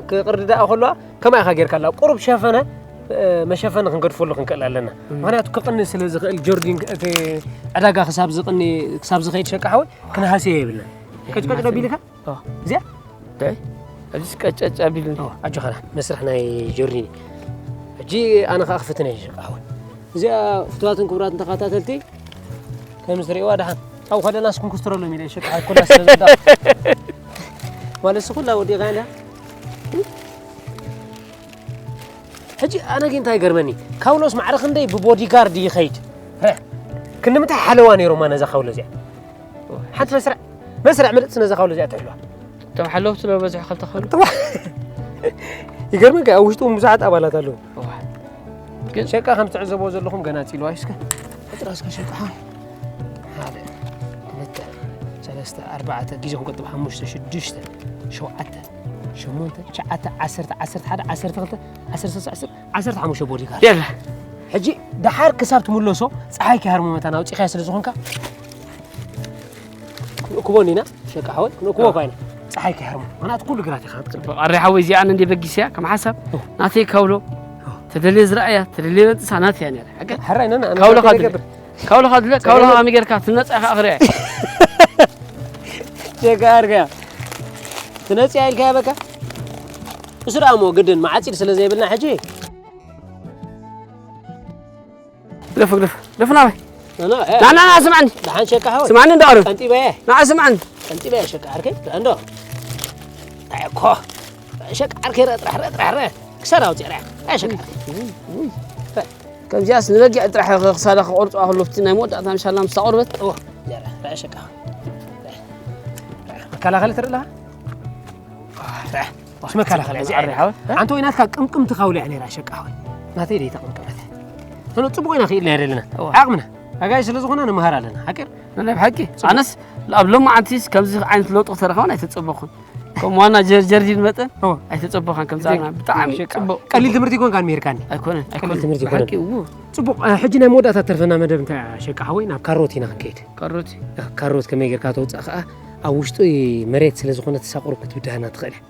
ክቕርድዳኣ ከለዋ ከማይ ኢኻ ጌርካላ። ቁሩብ ሸፈነ፣ እ፣ መሸፈኒ ክንገድፈሉ ክንክእል ኣለና። ምኽንያቱ ክቕኒ ስለ ዝኽእል ጆርዲን እቲ ዕዳጋ ክሳብ ዝቕኒ፣ ክሳብ ዝኸይድ ሸቃ ሓወይ ክንሃስዮ የብልና። ቀጭቀጭ ዶ ቢልካ? እዚኣ? ኣብዚ ቀጨጭ ኣቢሉኒ። ኣጆኻ መስርሕ ናይ ጆርዲን። ሕጂ ኣነ ከኣ ክፍትን እየ ሸቃ ሓወይ። እዚኣ ፍትዋትን ክቡራትን ተኸታተልቲ ከም ዝትርእይዋ ደሓን ኣብኡ ከለና ስኩም ክስትረሎም ኢለ ሸቃ ሓወይ ኮላ ስለ ዝወዳ። ማለት እሱ ኩላ ወዲቓ ኢላ። ሕጂ ኣነ ግን እንታይ ይገርመኒ፣ ካውሎስ ማዕረ ክንደይ ብቦዲጋርድ ይኸይድ? ረ፣ ክንዲ ምንታይ ሓለዋ ነይሮማ ነዛ ካውሎ እዚኣ? ሓንቲ መስርዕ፣ መስርዕ ምልእቲ ነዛ ካውሎ እዚኣ ትሕልዋ። እቶም ሓለውቲ ዶ በዝሑ ከልተ ካውሎ? ይገርመካ፣ ኣብ ውሽጡ እውን ብዙሓት ኣባላት ኣለዉ። እዋ። ግን ሸቃ ከም ትዕዘብዎ ዘለኹም ገና ጽልዋ እዩ። እስከ፣ ዕጥራ እስከ ሸቃ። ሓደ፣ ክልተ፣ ሰለስተ፣ ኣርባዕተ፣ ግዜ ክንቆጥብ፣ ሓሙሽተ፣ ሽዱሽተ፣ ሸውዓተ፣ ሸሞንተ፣ ትሽዓተ፣ ዓሰርተ፣ ዓሰርተ ሓደ፣ ዓሰርተ ክልተ፣ ዓሰርተ ሰለስተ፣ ዓሰርተ፣ ዓሰርተ ሓሙሽተ ቦዲጋርድ። የላ። ሕጂ ደሓር ክሳብ ትምለሶ፣ ጸሓይ ከይሃርሞ መታን ኣውጺኻያ ስለ ዝኾንካ፣ ክንእክቦ እንዲና፣ ሸቃ ሓወይ፣ ክንእክቦ እኳ ኢና። ጸሓይ ከይሃርሞ። ምኽንያቱ ኩሉ ግራት ኢኻ ክትጽበ። ኣረ ሓወይ፣ እዚኣ ኣነ እንደ በጊሰያ፣ ከም ሓሳብ፣ ኦ። ናተይ ካውሎ፣ ኦ። ተደልየ ዝረኣያ፣ ተደልየ በጥሳ፣ ናተይ እያ ነይራ። ሓቀ? ሕራይ ነና፣ ኣነ ካውሎ ናተይ ካድለ። ይገብር። ካውሎ ካድለ፣ ካውሎ ሸቃ ከኣ ኣሚጌርካ ትነጻ ኢኻ ኣኽርያ። ሸቃ ኣርገያ። ትነጽያ ኢልካያ በቃ። እሱ ደኣ እሞ ግድን መዓጺድ ስለ ዘይብልና ሕጂ። ግደፍ፣ ግደፍ፣ ግደፍ ናበይ? ኖ፣ ኖ፣ እ፣ ና፣ ና፣ ና፣ ስምዓኒ። ደሓን ሸቃ ሓወይ። ስምዓኒ እንዳ ኣሮን። ቀንጢበየ። ና፣ ስምዓኒ። ቀንጢበየ ሸቃ ዓርከይ። እንዶ። እንታይ እኮ። ሸቃ ዓርከይ፣ ረ፣ ጥራሕ፣ ረ፣ ጥራሕ፣ ረ። ክሳድ ኣውፅእ፣ ረ። ኣይ ሸቃ ዓርከይ። ውይ፣ ውይ። ከምዚኣስ ንበጊዕ ጥራሕ ክሳዳ ክቆርፅዋ ከሎ፣ ኣብቲ ናይ መወዳእታ ምሻላ ምስ ኣቑርበት። እወ፣ ረ፣ ረ፣ ሸቃ። ረ፣ ረ። መከላኸሊ ትርኢ ኣለኻ? ረ። ምስ መከላኸሊ እዚኣ ኣረ፣ ሓወይ። ሓንቲ ወይ ናትካ ቅምቅምቲ ካውሊ እያ ነይራ ሸቃ ሓወይ። ናተይ ደይ ተቐምቀመት። ቶሎ ጽቡቕ ኢና ክኢልና የደለና። እዋ። ዓቕምና። ኣጋይ ስለ ዝኾነ ንምሃር ኣለና። ሓቂር? ናይ ብሓቂ። ጽቡቕ። ኣነስ ኣብ ሎማዓንቲስ ከምዚ ዓይነት ለውጢ ከተረኸበን ኣይተጸበኹን። ከም ዋና ጀር-፣ ጀርዲን መጠን እዋ። ኣይተጸበኻን ከምዚ ጽቡቕ። ዓይነት። ብጣዕሚ ሸቃ። ጽቡቕ። ቀሊል ትምህርቲ ይኮንካን ምሂርካኒ። ኣይኮነን፣ ቀሊል ኣይኮነን። ትምህርቲ ይኮነን። ብሓቂ፣ እው። ጽቡቕ፣ እ፣ ሕጂ ናይ መወዳእታ ተርፈና መደብ እንታይ ሸቃ ሓወይ? ናብ ካሮት ኢና ክንከይድ። ካሮት? እ፣ ካሮት ከመይ ጌርካ ተውጽእ ከኣ ኣብ ውሽጡ መሬት ስለ ዝኾነ ተሳቑሩ ክትብድሃና ትኽእል እያ።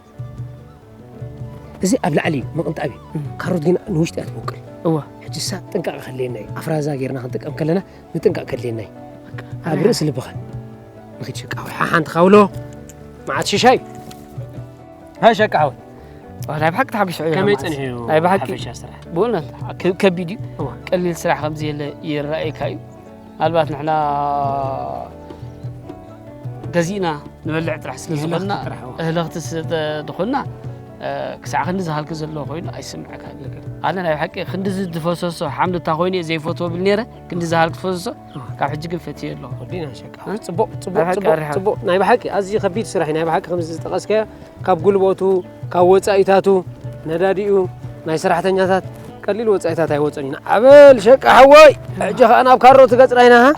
እዚ ኣብ ላዕሊ እዩ፣ ምቕንጣብ እዩ። እም። ካሮት ግን ንውሽጢ እያ ትቦቅል። እወ። ሕጂ እሳ ጥንቃቐ ከድልየና እዩ። ኣፍራዛ ጌርና ክንጥቀም ከለና ምጥንቃቕ ከድልየና እዩ። በቃ። ኣብ ርእሲ ልብኻ። ንኺድ ሸቃ ሓወይ። ሓ-፣ ሓንቲ ካውሎ መዓት ሽሻይ። ሃይ ሸቃ ሓወይ። ዋ፣ ናይ ብሓቂ ተሓጒሰ እዩ ከመይ ማለት። ጸኒሑ እዩ ናይ ብሓቂ ሓፈሻ ስራሕ? ብእውነት ከ-፣ ከቢድ እዩ። እወ። ቀሊል ስራሕ ከምዚ የለ ይረኣየካ እዩ። ምናልባት ንሕና ገዚእና ንበልዕ ጥራሕ ስለ የህለኽቲ ዝኾንና፣ ጥራሕ፣ እወ። እህለኽቲ ስለ ዝኾንና፣ እ፣ ክሳዕ ክንዲ ዝሃልኪ ዘለዎ ኮይኑ ኣይስምዐካ ነገር። ኣነ ናይ ብሓቂ ክንዲ ዝፈሰሶ ሓምሊ እታ ኮይኑ እየ ዘይፈትዎ ብል ነይረ፣ ክንዲ ዝሃልኪ ትፈሰሶ፣ እወ። ካብ ሕጂ ግን ፈትየ ኣለኹ። ወዲና ሸቃ። እ? ጽቡቕ፣ ጽቡቕ፣ ናይ ብሓቂ ጽቡቕ፣ ኣሪሓ። ጽቡቕ። ናይ ብሓቂ ኣዝዩ ከቢድ ስራሕ እዩ። ናይ ብሓቂ ከምዚ ዝጠቐስካዮ ካብ ጉልበቱ፣ ካብ ወጻኢታቱ፣ ነዳዲኡ፣ ናይ ሰራሕተኛታት ቀሊል ወጻኢታት ኣይወጸን እዩ። ዓበል ሸቃ ሓወይ፣ ሕጂ ኸኣ ናብ ካሮት ገጽና ኢና፣ ሃ?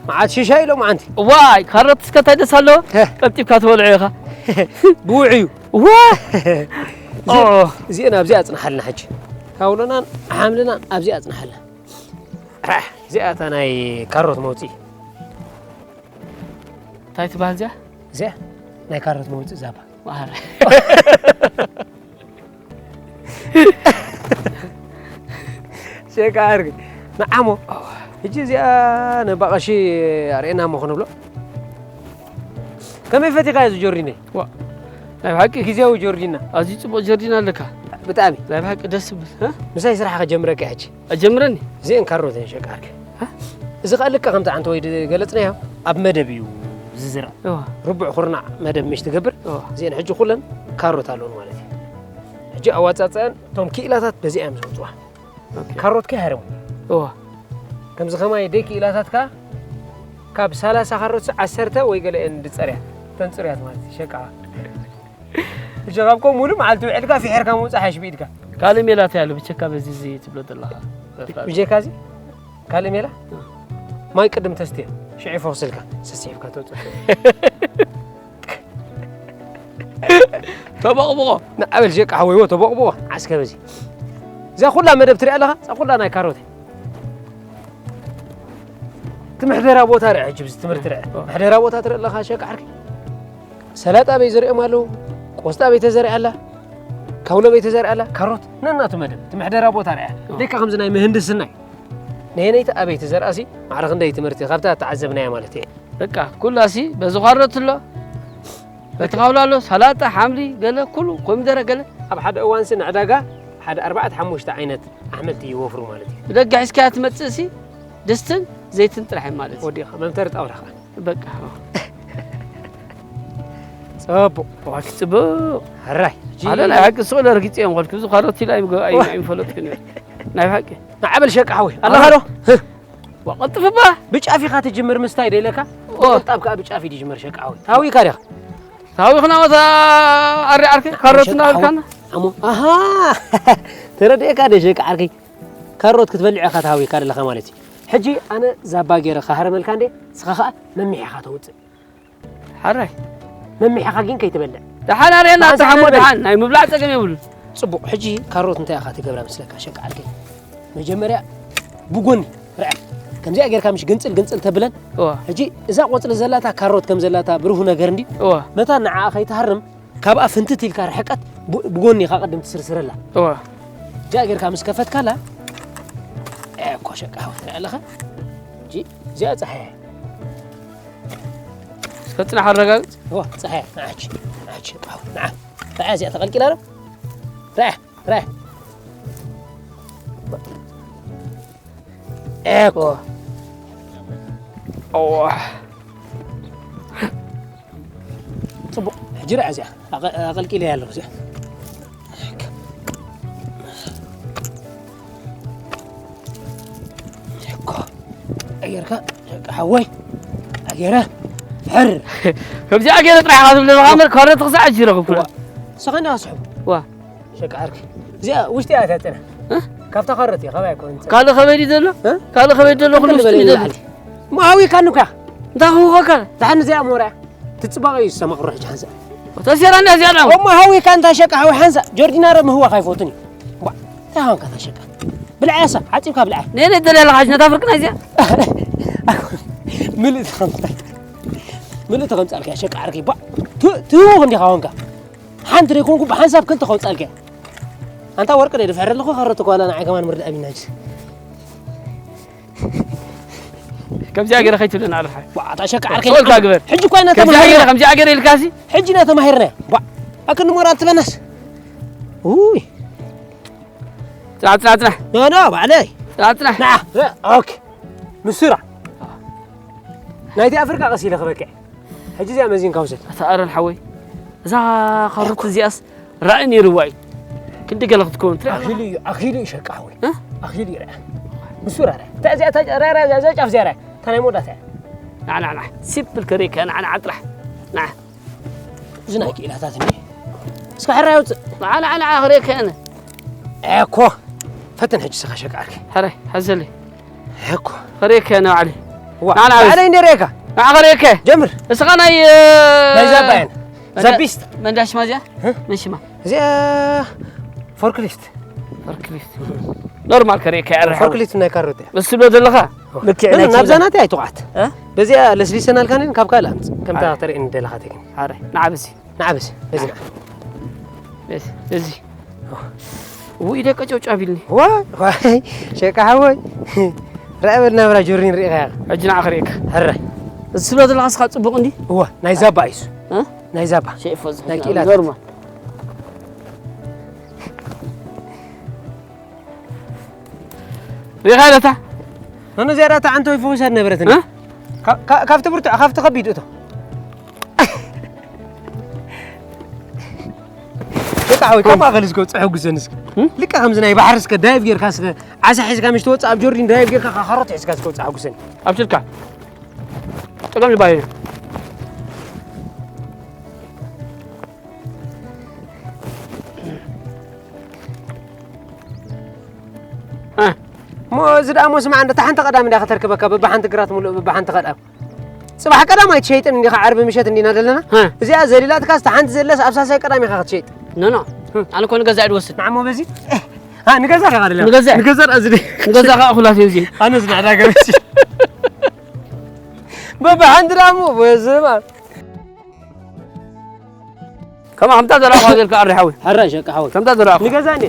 መዓት ሽሻይ ኢሎም ዓንቲ። ዋይ፣ ካሮት እስከ እንታይ ደስ ኣለዎ? ሄ። ቀልጢፍካ ትበልዖ ኢኻ። ብውዕ እዩ። ዋ! እዚ-፣ ኦ። እዚአን ኣብዚ ኣጽንሓልና ሕጂ። ካውሎናን ሓምልናን ኣብዚ ኣጽንሓልና። ኣሕ፣ እዚኣ እታ ናይ ካሮት መውጽኢ። እንታይ ትበሃል እዚኣ? እዚኣ ናይ ካሮት መውጽኢ ዛባ። ማር። ሸቃ ኣርግ። ንዓሞ። ሕጂ እዚኣ ነባቐሺ ኣርእየና እሞ ክንብሎ። ከመይ ፈቲኻ እዚ ጆርዲነይ? ዋ፣ ናይ ብሓቂ ግዜያዊ ጆርዲና። ኣዝዩ ጽቡቕ ጆርዲን ኣለካ። ብጣዕሚ። ናይ ብሓቂ ደስ ዝብል፣ እ? ምሳይ ስራሕ ከጀምረካ ሕጂ። ኣጀምረኒ። እዚአን ካሮት እየን ሸቃ ኣርግ። እ? እዚ ኸኣ ልክዕ ከምቲ ዓንተ ወይ ገለጽናዮ ኣብ መደብ እዩ ዝዝራእ። እዋ። ርቡዕ ኩርናዕ መደብ ምሽ ትገብር። እዋ። እዚአን ሕጂ ኩለን ካሮት ኣለውን ማለት እዩ። ሕጂ ኣዋጻጽኣን እቶም ክኢላታት በዚኣ እዮም ዘውጽዋ። ኦኬ። ካሮት ከይሃረሙ። እዋ። ከምዚ ከማይ ደይ ክኢላታት ከኣ ካብ ሰላሳ ካሮት ዓሰርተ ወይ ገለ እየን ዝጸርያ። እተን ጽሩያት ማለት እዩ፣ ሸቃ። እሺ፣ ካብ ከምኡ ሙሉ መዓልቲ ውዕልካ ፊሒርካ ምውጻእ ሓይሽ ብኢድካ። ካልእ ሜላ እንታይ ኣሎ? ብቸካ በዚ እዚ ትብሎ ዘለኻ። ብጀካ እዚ ካልእ ሜላ? እ። ማይ ቅድም ተስትዮ፣ ሽዑ ይፈኽስልካ፣ ሰሲሕካ ተውጽእ። ተቦቕብቖ። ንዓበል ሸቃ ሓወይዎ ተቦቕብቖ፣ ዓስከ በዚ። እዛ ኩላ መደብ ትሪኣ ኣለኻ? እዛ ኩላ ናይ ካሮት። እቲ ምሕደራ ቦታ ርአ፣ ሕጂ ብዚ ትምህርቲ ርአ። ኦ። ምሕደራ ቦታ ትርኢ ኣለኻ ሸቃ ዓርከይ? ሰላጣ በይ ዘሪኦም ኣለዉ፣ ቆስጣ በይ ተዘሪኣ ኣላ፣ ካውሎ በይ ተዘሪኣ ኣላ፣ ካሮት ነናቱ መደብ። እቲ ምሕደራ ቦታ ርአ። ኦ። ደካ ከምዚ ናይ ምህንድስና እዩ። ነየነይቲ ኣበይ ትዘርኣሲ ማዕረ ክንደይ ትምህርቲ ካብታ ተዓዘብናያ ማለት እየ። በቃ ኩላሲ በዚ ካሮት ኣሎ፣ በቲ ካውሎ ኣሎ፣ ሰላጣ፣ ሓምሊ፣ ገለ ኩሉ፣ ኮሚደረ፣ ገለ። ኣብ ሓደ እዋንሲ ንዕዳጋ ሓደ ኣርባዕተ ሓሙሽተ ዓይነት ኣሕምልቲ ይወፍሩ ማለት እዩ። ብደገ ሒዝካያ ትመጽእሲ ድስትን ዘይትን ጥራሕ እዩ ማለት እዩ። ወዲኻ መምተሪ ጣውላ ኸዓ። በቃ። ጽቡቕ። ዋኪ ጽቡቕ። ሕራይ። ኣነ ናይ ሓቂ ስቕ ኢለ ረጊጸ እዮም ኸልኩ፣ እዚ ካሮት ኢላ ኣይምገ-፣ ኣይ-፣ ዋ። ኣይምፈለጥኩን እዩ። ናይ ሓቂ። ንዓበል ሸቃ ሓወይ። ኣለኻ ዶ? ዋ፣ ቀልጥፍ እባ። ብጫፍ ኢኻ ትጅምር ምስታይ ደይለካ? ኦ። ብቕልጣፍ ከኣ ብጫፍ እዩ ዝጅመር ሸቃ ሓወይ። ታዊካ ዲኻ? ታዊኽና ወታ ኣሪ ዓርከይ፣ ካሮትና ሸቃ ሓወይ። ኣልካና። ኣሞ፣ ኣሃ። ተረዲኤካ ደ ሸቃ ዓርከይ? ካሮት ክትበልዕ ኢኻ ተሃዊካ ዘለኻ ማለት እዩ። ሕጂ ኣነ ዛባ ገይረ ክሃርመልካ እንዴ፣ ንስኻ ኸኣ መሚሕ ኢኻ ተውጽእ። ሓራይ። መሚሕ ኢኻ ግን ከይትበልዕ። ደሓን ኣርእየና፣ ብሓንሳብ ኣታ ሓሞ ንበል። ደሓን፣ ናይ ምብላዕ ጸገም የብሉን። ጽቡቕ፣ ሕጂ ካሮት እንታይ ኢኻ ትገብራ መስለካ ሸቃ ዓርከይ? መጀመርያ ብጎኒ ርአ። ከምዚኣ ጌርካ ምሽ ግንጽል ግንጽል ተብለን። እዋ። ሕጂ እዛ ቆጽሊ ዘላታ ካሮት ከም ዘላታ ብሩህ ነገር እንዲ። እዋ። መታን ንዓኣ ከይትሃርም ካብኣ ፍንትት ኢልካ ርሕቀት ብ-፣ ብጎኒ ኢኻ ቅድም ትስርስረላ። እዋ። እዚኣ ጌርካ ምስ ከፈትካላ፣ ኤ፣ እኮ ሸቃ ትርኢ ኣለኻ። እጂ እዚኣ ጸሓያ። እስከ ጽናሕ ኣረጋግጽ። እዋ፣ ጸሓያ፣ ንዓች፣ ንዓች ሸቃ፣ ንዓ። ርኣ እዚኣ ተቐልቂላ ዶ? ርኣ፣ ርኣ። ኤኮ። ኦ። ጽቡቕ። ሕጂ ርኣ እዚኣ። ኣቐ-፣ ኣቐልቂለያ ኣለኹ እዚኣ። ኤኮ። ኣየርካ፣ ደቂ ሓወይ። ኣየረ። ሕር። ከምዚኣ ገይረ ጥራሕ ኢኻ ትብለኒ፣ እምበር ካሮት ክሳዕ ሕጂ ይረኽብኩ። ዋ። ንስኻ እንዲኻ ስሕቡ። ዋ። ሸቃ ዓርከይ። እዚኣ ውሽጢ እያ እታ ጨና። እ? ካብታ ካሮት እያ፣ ካባይ ኣይኮነን። ካልእ ከመይ ድዩ ዘሎ? እ? ካልእ ከመይ ድዩ ዘሎ? ኩሉ ውሽጢ ድዩ ዘሎ? እሞ ሃዊካኒ እኮ እያ። እንታይ ክህውኸካ? ደሓን እዚኣ እሞ ርኣ። ትጽባቐ እዩ ዝሰማቕሮ ሕጂ ሓንሳእ። ተሴራ እንዳ እዚኣ ደኣ። እሞ ሃዊካ እንታ ሸቃ ሃዊ ሓንሳእ። ጆርዲና ረ ምህዋኽ ኣይፈቱን እዩ። ቧ፣ እንታይ ሃንካ እታ ሸቃ? ብልዓያ እሳ፣ ዓጺብካ ብልዓያ። ነየነይ ትደልያ ኣለኻ ሕጂ ነታ ፍርቂ ናይ እዚኣ? ምልእቲ ከምጻልካ። ምልእቲ ከምጻልካ ሸቃ ዓርከይ። ቧ፣ ት-፣ ትህውኽ እንዲኻ ኮንካ። ሓንቲ ደይኮንኩ ብሓንሳብ ክልተ ከውጻልካ። ኣንታ ወርቂ ደይ ድፍሕር ኣለኹ፣ ካሮት እኮ ዋላ ንዓይ ከማን ምርዳእ ቢና ሕጂ። ከምዚኣ ገይረ ከይትብለና ኣለኻ። ዋ፣ ኣታ ሸቃ ዓርከይ። ሶልካ ግበር። ሕጂ እኮ ኢና ከምዚኣ ገይረ፣ ተማሂርና። ከምዚኣ ገይረ ኢልካሲ? ሕጂ ኢና ተማሂርና። ዋ፣ ኣክን ሞራል ትበናስ። ውይ። ጽናሕ፣ ጽናሕ፣ ጽናሕ። ኖ፣ ኖ፣ ባዕለይ። ጽናሕ፣ ጽናሕ። ንዓ፣ ረ-፣ ኦኬ። ንሱራ። ናይቲ ኣፍሪቃ ቀስ ኢለ ክበቅዕ። ሕጂ እዚኣ መዚንካ ውሰድ። ኣታ ኣረን ሓወይ፣ እዛ ካሮት እዚኣስ ራእይ ነይርዋ እዩ። ክንዲ ገለ ክትከውን ትርኢ ኣለኻ። ኣኺሉ እዩ፣ ኣኺሉ እዩ ሸቃ ሓወይ። እ? ኣኺሉ እዩ ርኣ። ንሱ ርኣ፣ ርኣ። እታ እዚኣ፣ እታ ርኣ፣ ርኣ፣ እዛ ጫፍ እዚኣ ርኣ። እታ ናይ መወዳእታ እያ። ንዓ፣ ንዓ፣ ንዓ። ሲምፕል ከርእየካ፣ ንዓ፣ ንዓ ጥራሕ። ንዓ። እዚ ናይ ክኢላታት እንዲ። እስከ ሕራይ ኣውፅእ። ንዓ፣ ንዓ፣ ንዓ፣ ክርእየካ እየ ኣነ። ኤኮ። ፈትን ሕጂ ስኻ ሸቃ ዓርከይ። ሕራይ፣ ሓዘለይ። ኤኮ። ክርእየካ እየ ኣነ ባዕለይ። ዋ፣ ንዓ፣ ንዓ፣ ባዕለይ እንደ ርእየካ። ንዓ፣ ክርእየካ እየ። ጀምር። እስኻ ናይ፣ እ፣ ናይ ዛባ እየን። መንዳ-፣ ዛቢስት። መንዳ ሽማ እዚኣ? እ? መን ሽማ? እዚኣ ፎርክሊፍት። ፎርክሊፍት። ኖርማል ከርእየካ እየ፣ ኣረ ሓወይ። ፎርክሊፍት ናይ ካሮት እያ። በስ ትብሎ ዘለኻ? ዋ። ልክዕ ግን ናይ ናብዛ ኪሎ። ናተይ ኣይትቑዓት። እ? በዚኣ ለስሊሰናልካ ነን፣ ካብ ካልእ ኣምጽእ። ከምታ ኣረ። ተርእየኒ ደለኻ ተግኒ። ኣረ፣ ንዓ በዚ። ንዓ በዚ፣ በዚ ንዓ። በዚ፣ በዚ። ውይ፣ ደቀ ጨውጫ ቢልኒ። ዋይ፣ ዋይ፣ ሸቃ ሓወይ። ርኣ በል ናብራ ጆርኒ ርኢኻ ኢኻ። ሕጂ ንዓ ክርእየካ። ሕራይ። እዚ ትብሎ ዘለኻ እስኻ ጽቡቕ እንዲ? እወ፣ ናይ ዛባ እዩ እሱ። እ? ናይ ዛባ። ሸይፎ ዝሕዝ ናይ ክኢላት። ኖርማል። ሪኻ ኢለታ? ኣነ እዚኣ ዳታ ዓንተ ወይ ፈኹሳ ነበረት እንዲ? እ? ካ-፣ ካ-፣ ካብቲ ብርቱዕ፣ ካብቲ ከቢድ እቶ። በቃ ሓወይ፣ ካብ ማእኸል እስከ ውፅእ ሕጉሰኒ እስከ። እም? ልክዕ ከምዚ ናይ ባሕሪ እስከ ዳይቭ ጌርካ እስከ ዓሳ ሒዝካ ምሽ ትወፅእ ኣብ ጆርዲን ዳይቭ ጌርካ ካሮት ሒዝካ እስከ ውፅእ ሕጉሰኒ። ኣብሽልካ። ጸገም ይባይ። እ። እሞ እዚ ደኣ እሞ ስማዕ፣ እንደ እታ ሓንቲ ቀዳም እንዲያ ከተርክበካ፣ በብሓንቲ ግራት ሙሉእ፣ በብሓንቲ ቀዳም። ጽባሕ ቀዳም ኣይትሸይጥን እንዲኻ፣ ዓርቢ ምሸት እንዲና ዘለና። እ። እዚኣ ዘሊላትካስ፣ እታ ሓንቲ ዘለስ ኣብ ሳልሳይ ቀዳም ኢኻ ክትሸይጥ። ኖ፣ ኖ። እ። ኣነ እኮ ንገዛእ ድወስድ። ንዓሞ በዚ? እ። ኣ፣ ንገዛ ዲኻ ደላ? ንገዛእ። ንገዛ ደኣ እዚ ዲ-፣ ንገዛ ከኣ ኩላት እዩ እዚ። ኣነ እዚ ንዕዳጋ በዚ። በብሓንቲ ዳሞ ወዝማ። ከማ ከምታ ዘረኣኹ ጌርካ ኣሪ ሓወይ። ሕራይ ሸቃ ሓወይ። ከምታ ዘረኣኹ። ንገዛ እንዴ?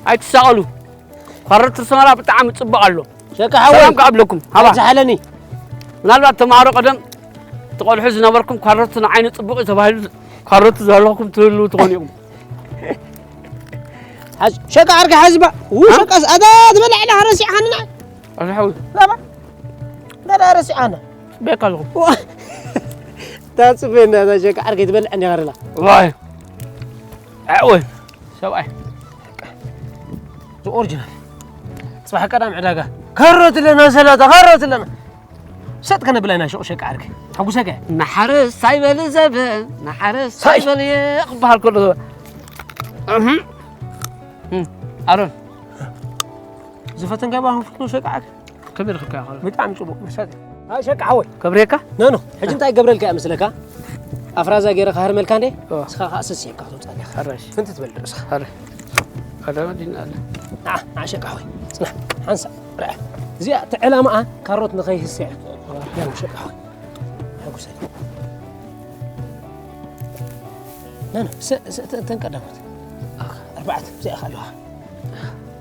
ኣይትሳቐሉ። ካሮት ሰመራ ብጣዕሚ ጽቡቕ ኣሎ። ሸቃ ሓወይ። ሰላም ክኣብለኩም። ሃባ። ዝሓለኒ። ምናልባት ተማሃሮ ቀደም ትቆልሑ ዝነበርኩም ካሮት ንዓይኒ ጽቡቕ እዩ ተባሂሉ ካሮት ዘለኹም ትህልዉ ትኾኑ ኢኹም። ሓዝ-፣ ሸቃ ዓርከይ ሓዝባ። ው፣ እ? ሸቃ ዝ-፣ ኣታ ትበልዕ ኢኻ ረሲዕኻኒ ንዓይ። ኣታ ሓወይ። ላባ። ገለ ረሲዓና። ቤካ ኣለኹ። ዋ። ታጽበና እዛ ሸቃ ዓርከይ ትበልዕ እንዲኻ ደላ። ዋይ። ኣወይ። ሰብኣይ። ኦሪጂናል። ጽባሕ ቀዳም ዕዳጋ። ካሮት ኣለና፣ ሰላጣ፣ ካሮት ኣለና። ሰጥ ከነብላ ኢና ሸቕ ሸቃ ዓርከይ። ተሓጉሰካ። ንሓረስታይ በል ዘበን፣ ንሓረስታይ ሳይ። በል ይቕበሃል ከሎ። እህ። እም፣ ኣሮን። ዝፈተንካ ባኹም ፍትኑ ሸቃ ዓርከይ። ከመይ ረኺብካዮ? ብጣዕሚ ጽቡቕ መሳጢ። ኣይ ሸቃ ሓወይ። ከብሬካ? ኖ፣ ኖ። ሕጂ እንታይ ገብረልካ እያ መስለካ? ኣፍራዛ ገይረ ክሃርመልካ እንዴ? ኦ። እስኻ ከኣ ሰሲዕካ ክትወጻ ኣለኻ። ሕራሽ። ፍንቲ ትበል ርእስኻ። ሕራይ። ቀዳማ ዲና ኣለ። ንዓ፣ ንዓ ሸቃ ሓወይ። ጽናሕ። ሓንሳእ። ርኣ። እዚኣ እቲ ዕላማኣ ካሮት ንኸይህስያ። ያው ሸቃ ሓወይ። ሕጉሰ። ኖ፣ ኖ። ሰ-፣ ሰ-፣ እተን ቀዳሞት። ኣርባዕተ። እዚኣ ከ ኣለዋ።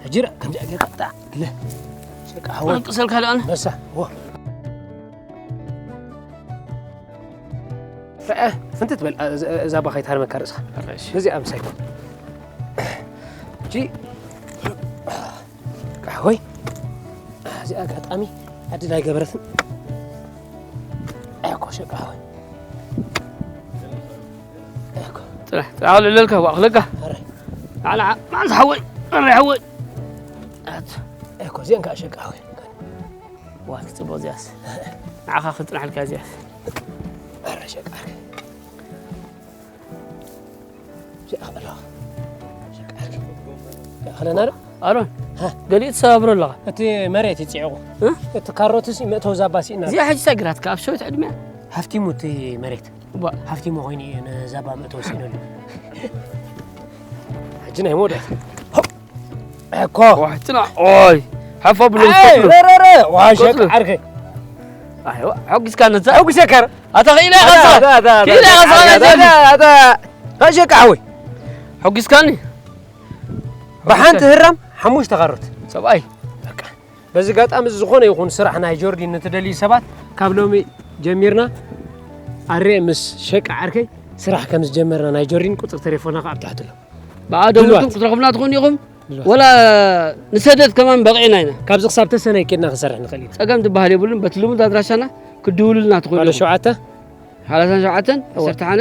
ሕጂ ርኣ፣ ከምዚኣ ጌርካ ጣዕ ኢለ። ሸቃ ሓወይ። መንቅሰልካ ደኣ ኣነ። በሳ፣ ዎ። ርኣ፣ ፍንትት በል፣ እዛ፣ እዛ ባኻ ይትሃርመካ ርእስኻ። እሺ። ነዚኣ ምሳይ። እጂ፣ ሸቃ ሓወይ። እዚኣ ኣጋጣሚ ዕድል ኣይገበረትን። ኣይ እኮ ሸቃ ሓወይ። ኣይ እኮ። ጥራሕ፣ ጥራሕ ልዕለልካ፣ ዋእኽለካ። ኣረ። ንዓ፣ ንዓ፣ መዓዝ ሓወይ? ኣረ ሓወይ። ኣት። ኣይ እኮ፣ እዚኣን ከዓ ሸቃ ሓወይ። ዋ፣ ክትጽብቕ እዚኣስ። ንዓኻ ክትጽናሕልካ እዚኣስ። ኣረ ሸቃ ሓወይ። ሸቃ ሓወይ። ሸቃ ሓወይ። ሸቃ ሓወይ። ኣሮን፣ ሃ? ገሊኡ ትሰባብሮ ኣለኻ። እቲ መሬት ይጽዕቑ። እ? እቲ ካሮትስ መእተዊ ዛባ ስኢና። እዚኣ ሕጂ እንታይ ግራትካ ኣብ ሸዊት ዕድመያ? ሃፍቲሙ እቲ መሬት። ዋ። ሃፍቲሙ ኮይኑ እዩ ነዛ ባምእቶ ወሲነሉ። ሕጂ ናይ መወዳእታ። ሆፕ! እኮ። ዋሕትና፣ ኦይ። ሓፍ ኣብሉ፣ ኣይ፣ ቆጽሉ። ረ፣ ረ፣ ረ። ዋ፣ ሸቅ ቆጽሉ። ዓርከይ። ኣይዋ፣ ሓጒስካ ነዛ። ሓጒሰካ። ኣታ ኽኢለ ኣታ፣ ኸሳ። ኣታ፣ ኣታ፣ ኽኢለ ኣታ፣ ኸሳ ኣታ፣ ነዛ። ኣታ፣ ኣታ። ታ ሸቅ ዓወይ። ሓጒስካኒ። ብሓንቲ ሓጒስካ። ህራም ሓሙሽተ ካሮት። ሰብኣይ። በቃ። በዚ ኣጋጣሚ እዚ ዝኾነ ይኹን ስራሕ ናይ ጆርዲን ንትደልዩ ሰባት፣ ካብ ሎሚ ጀሚርና ኣሬ ምስ ሸቂ ዓርከይ ስራሕ ከም ዝጀመርና ናይ ጆርዲን ቁጽሪ ተሌፎንና ከኣ ኣብ ታሕቲ ኣሎ። ብኣ ደዊልኩም ድልዋት። ክትረኽቡና ትኽእሉ ኢኹም። ድልዋት። ወላ ንሰደት ከማን በቒዕና ኢና። ካብዚ ክሳብ ተሰነይ ኬድና ክንሰርሕ ንኽእል ኢና። ጸገም ዝበሃል የብሉን። በቲ ልሙድ ኣድራሻና ክትድውሉልና ትኽእሉ ባለ ኢኹም። ሸውዓተ? ሰላሳን ሸውዓተን፣ እወ። ዓሰርተ ሓደ፣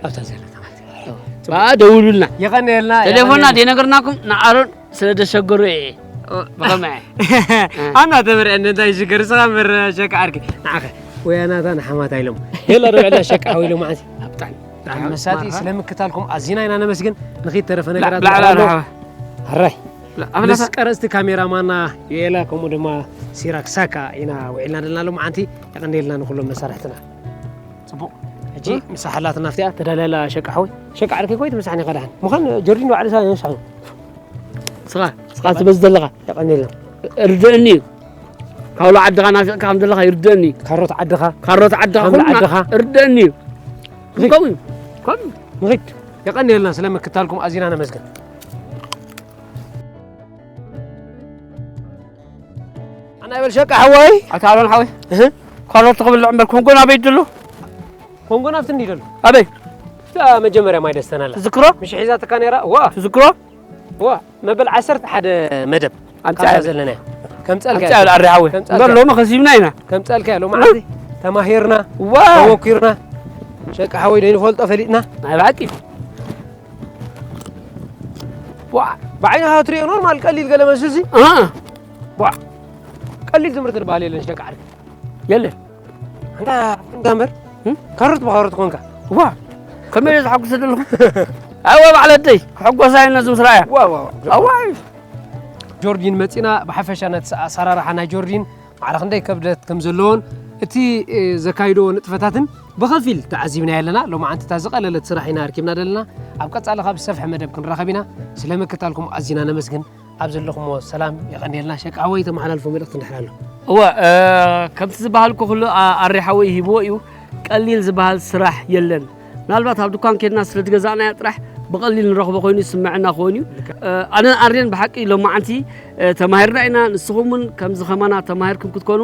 ኣብታ ዘለታ ማለት እዩ። እወ። ብኣ ደውሉልና። የቐንየልና፣ ቴሌፎንና የቐንየልና። ዘይነገርናኩም ንኣሮን ስለ ደሸገሩ እየ። ብኸመይ? ኣና ተመርዐኒ እንታይ ሽግር? ንስኻ እምበር ሸቂ ዓርኪ። ንዓኸ ወያናታ ንሓማታ ኢሎም። የላ ዶ ዕዳ ሸቂ ሓወይ ኢሎም መዓልቲ። ብጣዕሚ፣ ብጣዕሚ መሳጢ። ማራ። ስለ ምክታልኩም ኣዚና ኢና ነመስግን። ንኺድ ተረፈ ላ-፣ ነገራት ላ-፣ ላ-፣ ኣሎ። ላ-፣ ኣራይ። ላ-፣ ኣብ ምስ ላታ- ቀረጽቲ ካሜራማና ዮኤላ ከምኡ ድማ ሲራክ ሳካ ኢና ውዒልና ዘለና ሎማዓንቲ። የቐንየልና ንኹሎም መሳርሕትና። ጽቡቕ። ሕጂ እ? ምሳሕ ኣላትና ኣብቲኣ ተዳልያ ኣላ ሸቂ ሓወይ። ሸቂ ዓርከይ ኮይት ምሳሕኒ ከዳሕን። ምዃን ጆርዲን ባዕሉ ሳ-፣ ምሳሕ። ስኻ፣ ስኻ ትበዝ ዘለኻ። የቐንየልና። ርድእኒ እዩ። ካውሎ ዓድኻ ናፊቕካ ከም ዘለኻ ይርድእኒ እዩ። ካሮት ዓድኻ። ካሮት ዓድኻ ሓምሊ ኩልና ዓድኻ። ርድእኒ እዩ። ንኺድ። ከምኡ እዩ። ከምኡ። ንኺድ። የቐንየልና ስለ ምክታልኩም ኣዚና ነመስግን። ኣና ይበል ሸቂ ሓወይ። ኣታ ኣሮን ሓወይ። እህ። ካሮት ክብልዕ እምበር ኮንጎን ኣበይ ድሉ? ኮንጎን ኣብቲ እንዲ ደሎ። ኣበይ? እታ መጀመርያ ማይ ደስተናላ። ትዝክሮ? ምሽ ሒዛትካ ነይራ? ዋ። ትዝክሮ? ዋ። መበል ዓሰርተ ሓደ መደብ። ኣምጻ ካብዛ ያለ። ዘለናዮ። ከምጸልካ ኣምጻ ያለ ኣሪ ሓወይ። ከምጸልካ እምበር ያለ። ሎሚ ከሲብና ኢና። ከምጸልካ ያለ። ሎሚ እ? ዓዲ ተማሂርና። ዋ። ተወኪርና። ሸቂ ሓወይ ደይንፈልጦ ፈሊጥና። ናይ ብሓቂ። ዋ። ብዓይንኻ ትሪኦ ኖርማል ቀሊል ገለ መስልሲ። እ። ዋ። ቀሊል ትምህርቲ ዝበሃል የለን ሸቂ ዓርኪ። የለን። ኣንታ፣ ኣንታ እምበር፣ እም? ካሮት ብኻሮት ኮንካ። ዋ፣ ከመይ ኢለ ዝሓጉሰ ዘለኹ? ኣዋ፣ ባዕለተይ፣ ክሕጎሳ እየ ነዚ ምስ ረኣያ። ዋ፣ ዋ፣ ዋ። ኣዋይ። ጆርዲን መጺና፣ ብሓፈሻ ነቲ ኣሰራርሓ ናይ ጆርዲን ማዕረ ክንደይ ከብደት ከም ዘለዎን፣ እቲ፣ እ፣ ዘካይድዎ ንጥፈታትን ብኸፊል ተዓዚብናዮ ኣለና። ሎማዓንቲ እታ ዝቐለለት ስራሕ ኢና ኣርኪብና ዘለና። ኣብ ቀጻሊ ካብ ዝሰፍሐ መደብ ክንራኸብ ኢና። ስለ ምክታልኩም ኣዚና ነመስግን። ኣብ ዘለኹሞ ሰላም የቐንየልና። ሸቃ ሓወይ ተመሓላልፎ መልእኽቲ እንድሕር ኣሎ። እወ፣ እ፣ ከምቲ ዝበሃልኩ ኩሉ፣ ኣ-፣ ኣሪ ሓወይ ሂብዎ እዩ። ቀሊል ዝበሃል ስራሕ የለን። ምናልባት ኣብ ድኳን ኬድና ስለ ዝገዛእናያ ጥራሕ ብቐሊል ንረኽቦ ኮይኑ ይስምዐና ክኸውን እዩ። ልክዕ። እ፣ ኣነን ኣርየን ብሓቂ ሎማዓንቲ፣ እ፣ ተማሂርና ኢና። ንስኹም እውን ከምዚ ከማና ተማሂርኩም ክትኮኑ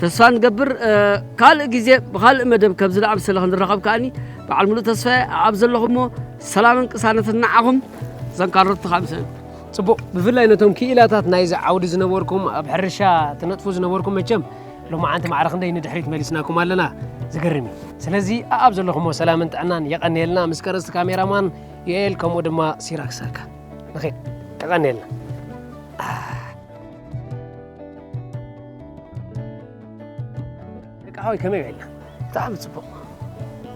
ተስፋ ንገብር። እ፣ ካልእ ግዜ ብኻልእ መደብ ከምዚ ዝኣምሰለ ክንራኸብ ከኣኒ በዓል ሙሉእ ተስፋ ኣብ ዘለኹሞ ሰላምን ቅሳነትን ንዓኹም። እዘን ካሮት ተኻምሰን። ጽቡቕ። ብፍላይ ነቶም ክኢላታት ናይዚ ዓውዲ ዝነበርኩም፣ ኣብ ሕርሻ ትነጥፉ ዝነበርኩም መቸም ሎማዓንቲ ማዕረ ክንደይ ንድሕሪት መሊስናኩም ኣለና። ዝገርም እዩ። ስለዚ ኣኣብ ዘለኹሞ ሰላምን ጥዕናን የቐንየልና። ምስ ቀረጽቲ ካሜራማን ዮኤል ከምኡ ድማ ሲራክ ሳካ ንኺድ። የቐንየልና። ደቂ ሓወይ ከመይ ውዒልና? ብጣዕሚ ጽቡቕ።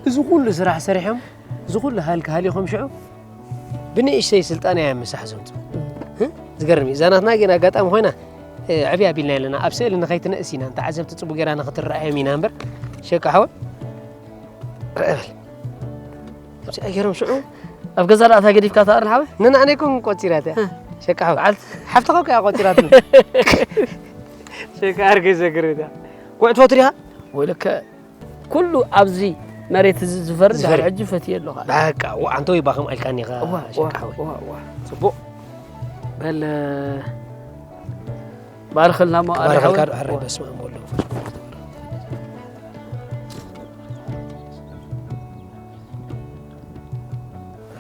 እዚ ኩሉ ስራሕ ሰሪሖም፣ እዚ ኩሉ ሃልኪ ሃሊኾም ሽዑ ብንእሽተይ ስልጣን እያ ምሳሕ ዘምጽኡ። እ? ዝገርም እዩ። እዛ ናትና ግን ኣጋጣሚ ኮይና፣ እ፣ ዕብይ ኣቢልና ኣለና። ኣብ ስእሊ ንኸይትነእስ ኢና፣ ንተዓዘብቲ ጽቡቕ ጌራ ንኽትረኣዮም ኢና እምበር፣ ሸቃ ሓወይ። ርአ በል። እዚኣ ገይሮም ሽዑ ኣብ ገዛ ደኣ እንታይ ገዲፍካ ትኣርን ሓወይ? ንናኣነይ ኮን ቆጺራትያ። እ። ሸቃ ሓወይ። በዓልቲ። ሓፍትኻ እኮ እያ ቆጺራትኒ። ሸቃ ኣርገይ ዘግርዳ። ጉዕ ትፈቱ ዲኻ? ወይለከ ኩሉ ኣብዚ መሬት እዚ ዝፈርድ ድሕሪ ዝፈርድ። ሕጂ ፈትየ ኣለኹ። በቃ፣ ዋ፣ ኣንተ ወይ ባኽም ኣልካኒ ኢኻ፣ እዋ፣ እዋ፣ ሸቃ ሓወይ። እዋ፣ እዋ። ጽቡቕ። በል፣ ባርኸልና እሞ ኣረ ባርኸልካ ሓወይ። ዶ? ኣረ እዋ። በስመ ኣብ ወወልድ ወመንፈስ ቅዱስ።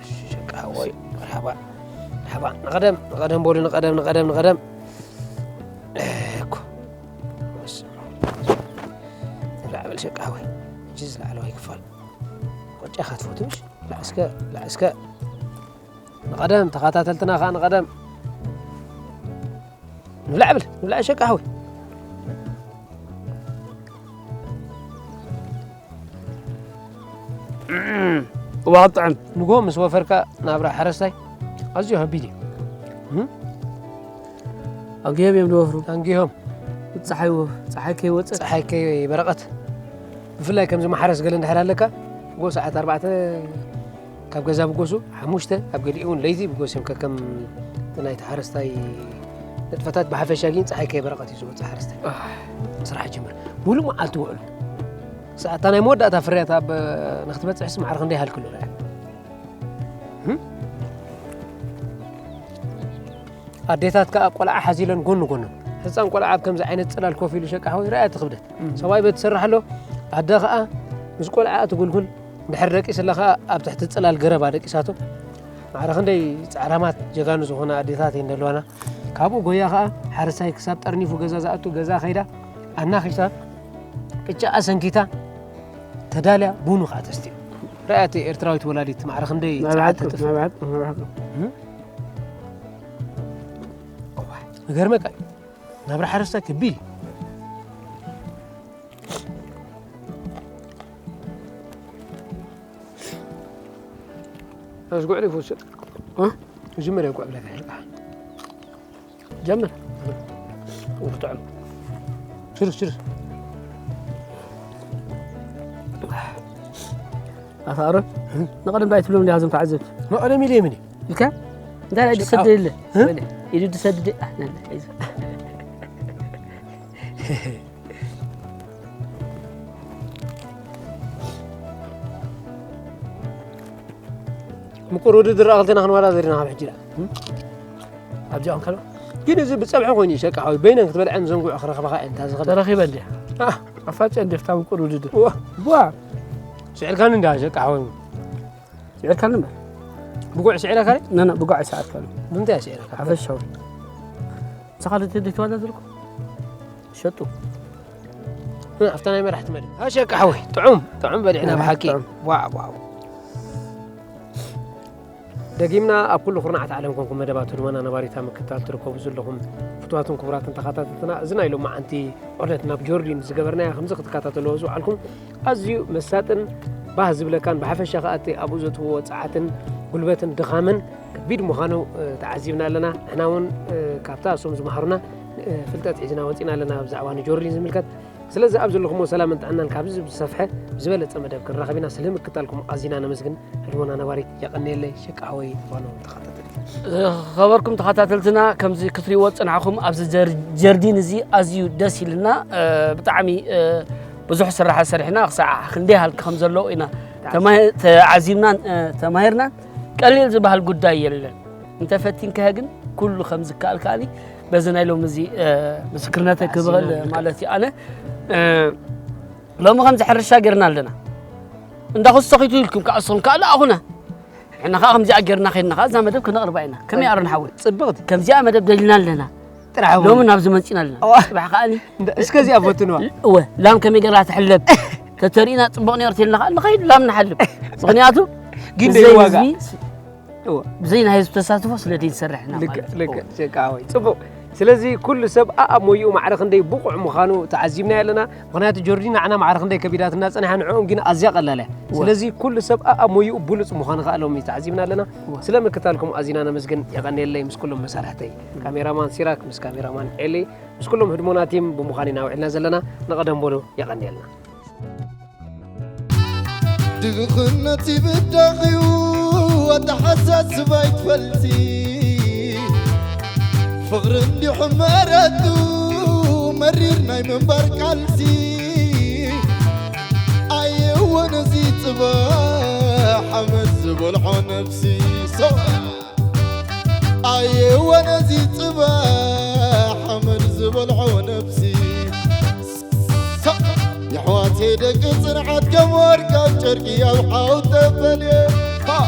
እሺ፣ ሸቃ ሓወይ፣ መርሓባ፣ መርሓባ። ንቐደም፣ ንቐደም በሉ፣ ንቐደም፣ ንቐደም፣ ንቐደም። እኮ። ንላዕ በል ሸቃ ሓወይ። ሕጂ ዝለዓለዋይ ክፋል። ቆጫ ኢኻ ትፈቱ፣ ምሽ? ላዕ እስከ፣ ላዕ እስከ። ንቐደም፣ ተኸታተልትና ኸኣ ንቐደም። ንብላዕ ብል፣ ንብላዕ ሸቃ ሓወይ። እዋ፣ ጥዕም። ንግሆ ምስ ወፈርካ ናብራ ሓረስታይ ኣዝዩ ከቢድ እዩ። እም? ኣንጊሆም እዮም ዝወፍሩ። ኣንጊሆም። ጸሓይ ወ-፣ ጸሓይ ከይወጸት። ጸሓይ ከይበረቐት። ብፍላይ ከምዚ ማሕረስ ገለ እንድሕር ኣለካ፣ ጎ ሰዓት ኣርባዕተ ካብ ገዛ ብጎሱ፣ ሓሙሽተ ኣብ ገሊኡ እውን ለይቲ ብጎስ እዮም ከከም እቲ ናይቲ ሓረስታይ ንጥፈታት። ብሓፈሻ ግን ጸሓይ ከይበረቐት እዩ ዝወጽእ ሓረስታይ። ኣህ። ስራሕ ይጅምር። ሙሉእ መዓልቲ ውዕሉ። ክሳዕ እታ ናይ መወዳእታ ፍርያት ኣብ ንክትበጽሕስ ማዕረ ክንደይ ሃልክሉ ርኣያ። እም? ኣዴታት ከኣ ቆልዓ ሓዚለን ጎኒ ጎኖም። ህጻን ቆልዓ ኣብ ከምዚ ዓይነት ጽላል ኮፍ ኢሉ ሸቃ ሓወይ ርኣያ እቲ ክብደት። እም። ሰብኣይ ቤት ትሰርሕ ኣሎ፣ ኣደ ከኣ ምስ ቆልዓ ትጉልጉል፣ እንድሕር ደቂስላ ከኣ ኣብ ትሕቲ ጽላል ገረባ ደቂሳቶ። ማዕረ ክንደይ ጻዕራማት ጀጋኑ ዝኾና ኣዴታት እየን ዘለዋና። ካብኡ ጎያ ከኣ ሓረስታይ ክሳብ ጠርኒፉ ገዛ ዝኣቱ፣ ገዛ ከይዳ ኣናኺሳ፣ ቅጫኣ ሰንኪታ፣ ተዳልያ፣ ቡኑ ከኣ ተስትዮ። ርኣያ እቲ ኤርትራዊት ወላዲት ማዕረ ክንደይ መብዓት፣ ጸዓት ተጥፍእ። መብዓት፣ መብዓት። እም? እዋይ፣ ይገርመካ እዩ። ናብራ ሓረስታይ ከቢድ እዩ። ኣዝጉዕ ዶ ይፈስል? እ? መጀመርያ እንኳዕ ብለካ ይርቃ። ጀምር። ብጥዕም። ችርስ፣ ችርስ። ኣታ ኣሮን፣ እ? ንቐደም ዳይ ትብሎም ዲኻ እዞም ተዓዘብቲ? ንቐደም ኢለ የምን እዩ? ኢልካ? እንታይ ኢሉ ድሰድድ ኢለ? እ? ወይለ፣ ኢሉ ድሰድድ፣ አ፣ ነለ፣ ሒዙ። ምቁር ውድድር ኣኽልትና ክንወዳደር ኢና ካብ ሕጂ ደኣ። እም? ኣብዚኦም ከሎ? ግን እዚ ብጸብሒ ኮይኑ እዩ፣ ሸቃ ሓወይ። በይነን ክትበልዐን ዘንጉዕ ክረኽባኻ እየን፣ እንታ ዝኸበድ። ተረኺበን ድያ? ኣህ። ኣፋጨ እንዲፍታ ምቁር ውድድር። እዋ። ዋ። ስዒርካኒ እንዳ፣ ሸቃ ሓወይ። ስዒርካኒ እምበር። ብጉዕ ስዒረካ? ነ፣ ነ፣ ብጉዕ ኣይሰዓርካኒ። ብምንታይ እየ ስዒረካ? ሓፈሻዊ። ንስኻ ልትድክ ተወዳደርኩ? ሸጡ። እ፣ ኣብታ ናይ መራሕቲ መደብ። እ፣ ሸቃ ሓወይ፣ ጥዑም፣ ጥዑም በሊዕና እም፣ ብሓቂ። ጥዑም። ዋው፣ ዋው። ደጊምና ኣብ ኩሉ ኩርናዓት ዓለም ኮንኩም መደባት ህድሞና ነባሪታ ምክትታል ትርከቡ ዘለኹም ፍቱዋትን ክቡራትን ተኸታተልትና፣ እዚ ናይ ሎማዓንቲ ዑደት ናብ ጆርዲን ዝገበርናያ ከምዚ ክትከታተልዎ ዝውዓልኩም ኣዝዩ መሳጥን ባህ ዝብለካን ብሓፈሻ ከኣ እቲ ኣብኡ ዘትውዎ ጸዓትን ጉልበትን ድኻምን ከቢድ ምዃኑ፣ እ፣ ተዓዚብና ኣለና። ንሕና እውን፣ እ፣ ካብታ እሶም ዝመሃሩና፣ እ፣ ፍልጠት ሒዝና ወጺና ኣለና ብዛዕባ ንጆርዲን ዝምልከት። ስለዚ ኣብ ዘለኹሞ ሰላምን ጥዕናን ካብዚ ብዝሰፍሐ ብዝበለጸ መደብ ክንራኸብ ኢና። ስለ ምክታልኩም ኣዚና ነመስግን። ህድሞና ነባሪት የቐንየለይ። ሽቃወይ ዝኾኑ ተኸታተልቲ። ዝኸበርኩም ተኸታተልትና፣ ከምዚ ክትሪእዎ ዝጸናሕኩም ኣብዚ ጀር-፣ ጀርዲን እዚ ኣዝዩ ደስ ኢልና። እ፣ ብጣዕሚ፣ እ፣ ብዙሕ ስራሕ ሰሪሕና ክሳዕ ክንደይ ሃልኪ ከም ዘለዎ ኢና ተማ-፣ ተዓዚብናን፣ እ፣ ተማሂርናን። ቀሊል ዝበሃል ጉዳይ የለን። እንተፈቲንካዮ ግን ኩሉ ከም ዝከኣል ከኣኒ በዚ ናይ ሎሚ እዚ፣ እ፣ ምስክርነተይ ክብቕል ተዓዚብና ማለት እዩ። ኣነ፣ እ፣ ሎሚ ከምዚ ሕርሻ ጌርና ኣለና። እንዳ ኩሱ ሰኺቱ ኢልኩም ከኣ ንስኹም ከኣ ለኣኹና። ንሕና ከኣ ከምዚኣ ጌርና ኸይድና ከኣ እዛ መደብ ክነቕርባ ኢና። ከመይ ኣሮን ሓወይ? ጽብቕቲ። ከምዚኣ መደብ ደሊና ኣለና። ጥራሕ እውን። ሎሚ ናብዚ መጺና ኣለና። እዋ። ጽባሕ ከኣኒ እንዳ-፣ እስከ እዚኣ ፈትንዋ። እወ፣ ላም ከመይ ጌራ ትሕለብ? ተተሪእና ጽቡቕ ነይሩ ተልና ከኣ ንኸይድ ላም ንሓልብ። ምኽንያቱ ግን ብዘይ ደይዋጋ። ህዝቢ፣ እወ። ብዘይ ናይ ህዝቢ ተሳትፎ ስለ ደይንሰርሕ ኢና ልክዕ፣ ማለት እዩ። ልክዕ፣ እወ። ሸቃ ሓወይ። ጽቡቕ። ስለዚ ኩሉ ሰብ ኣኣብ ሞይኡ ማዕረ ክንደይ ብቑዕ ምዃኑ ተዓዚብናዮ ኣለና። ምኽንያቱ ጆርዲን ንዓና ማዕረ ክንደይ ከቢዳትና ጸኒሓ፣ ንዕኦም ግን ኣዝያ ቀላል እያ። እወ። ስለዚ ኩሉ ሰብ ኣኣብ ሞይኡ ብሉጽ ምዃኑ ከኣ ሎሚ ተዓዚብና ኣለና። እወ። ስለ ምክታልኩም ኣዚና ነመስግን። የቐንየለይ ምስ ኩሎም መሳርሕተይ። ካሜራማን ሲራክ ምስ ካሜራማን ኤሊ ምስ ኩሎም ህድሞና ቲም ብምዃን ኢና ውዒልና ዘለና። ንቐደም በሉ፣ የቐንየልና። ድኽነት ይብዳኽዩ ኣተሓሳስባ ይትፈልሲ። ፍቕሪ እንዲሑ መረቱ መሪር ናይ ምንባር ቃልሲ። ኣየወ ነዚ ጽባሕ ሓመድ ዝበልዖ ነፍሲ። ሰው ኣየወ ነዚ ጽባሕ ሓመድ ዝበልዖ ነፍሲ። ሰው የሕዋተይ ደቂ ጽንዓት ከም ወርቂ ኣብ ጨርቂ ኣብ ሓው ተፈልየ። ሃ!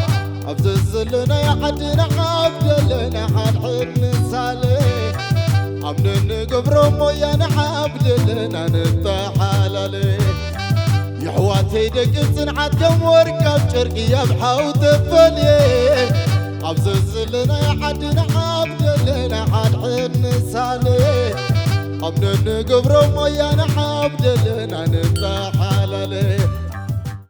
ኣብ ዘዘለናዮ ዓዲ ንዓብደለና ሓድሕድ ንሳለ። ኣብ ንንገብሮ ሞያ ንዓብደለና ንተሓላለ። የሕዋተይ ደቂ ጽንዓት ከም ወርቂ ኣብ ጨርቂ ኣብ ሓው ተፈልየ። ኣብ ዘዘለናዮ ዓዲ ንዓብደለና ሓድሕድ ንሳለ። ኣብ ንንገብሮ ሞያ ንዓብደለና ንተሓላለ።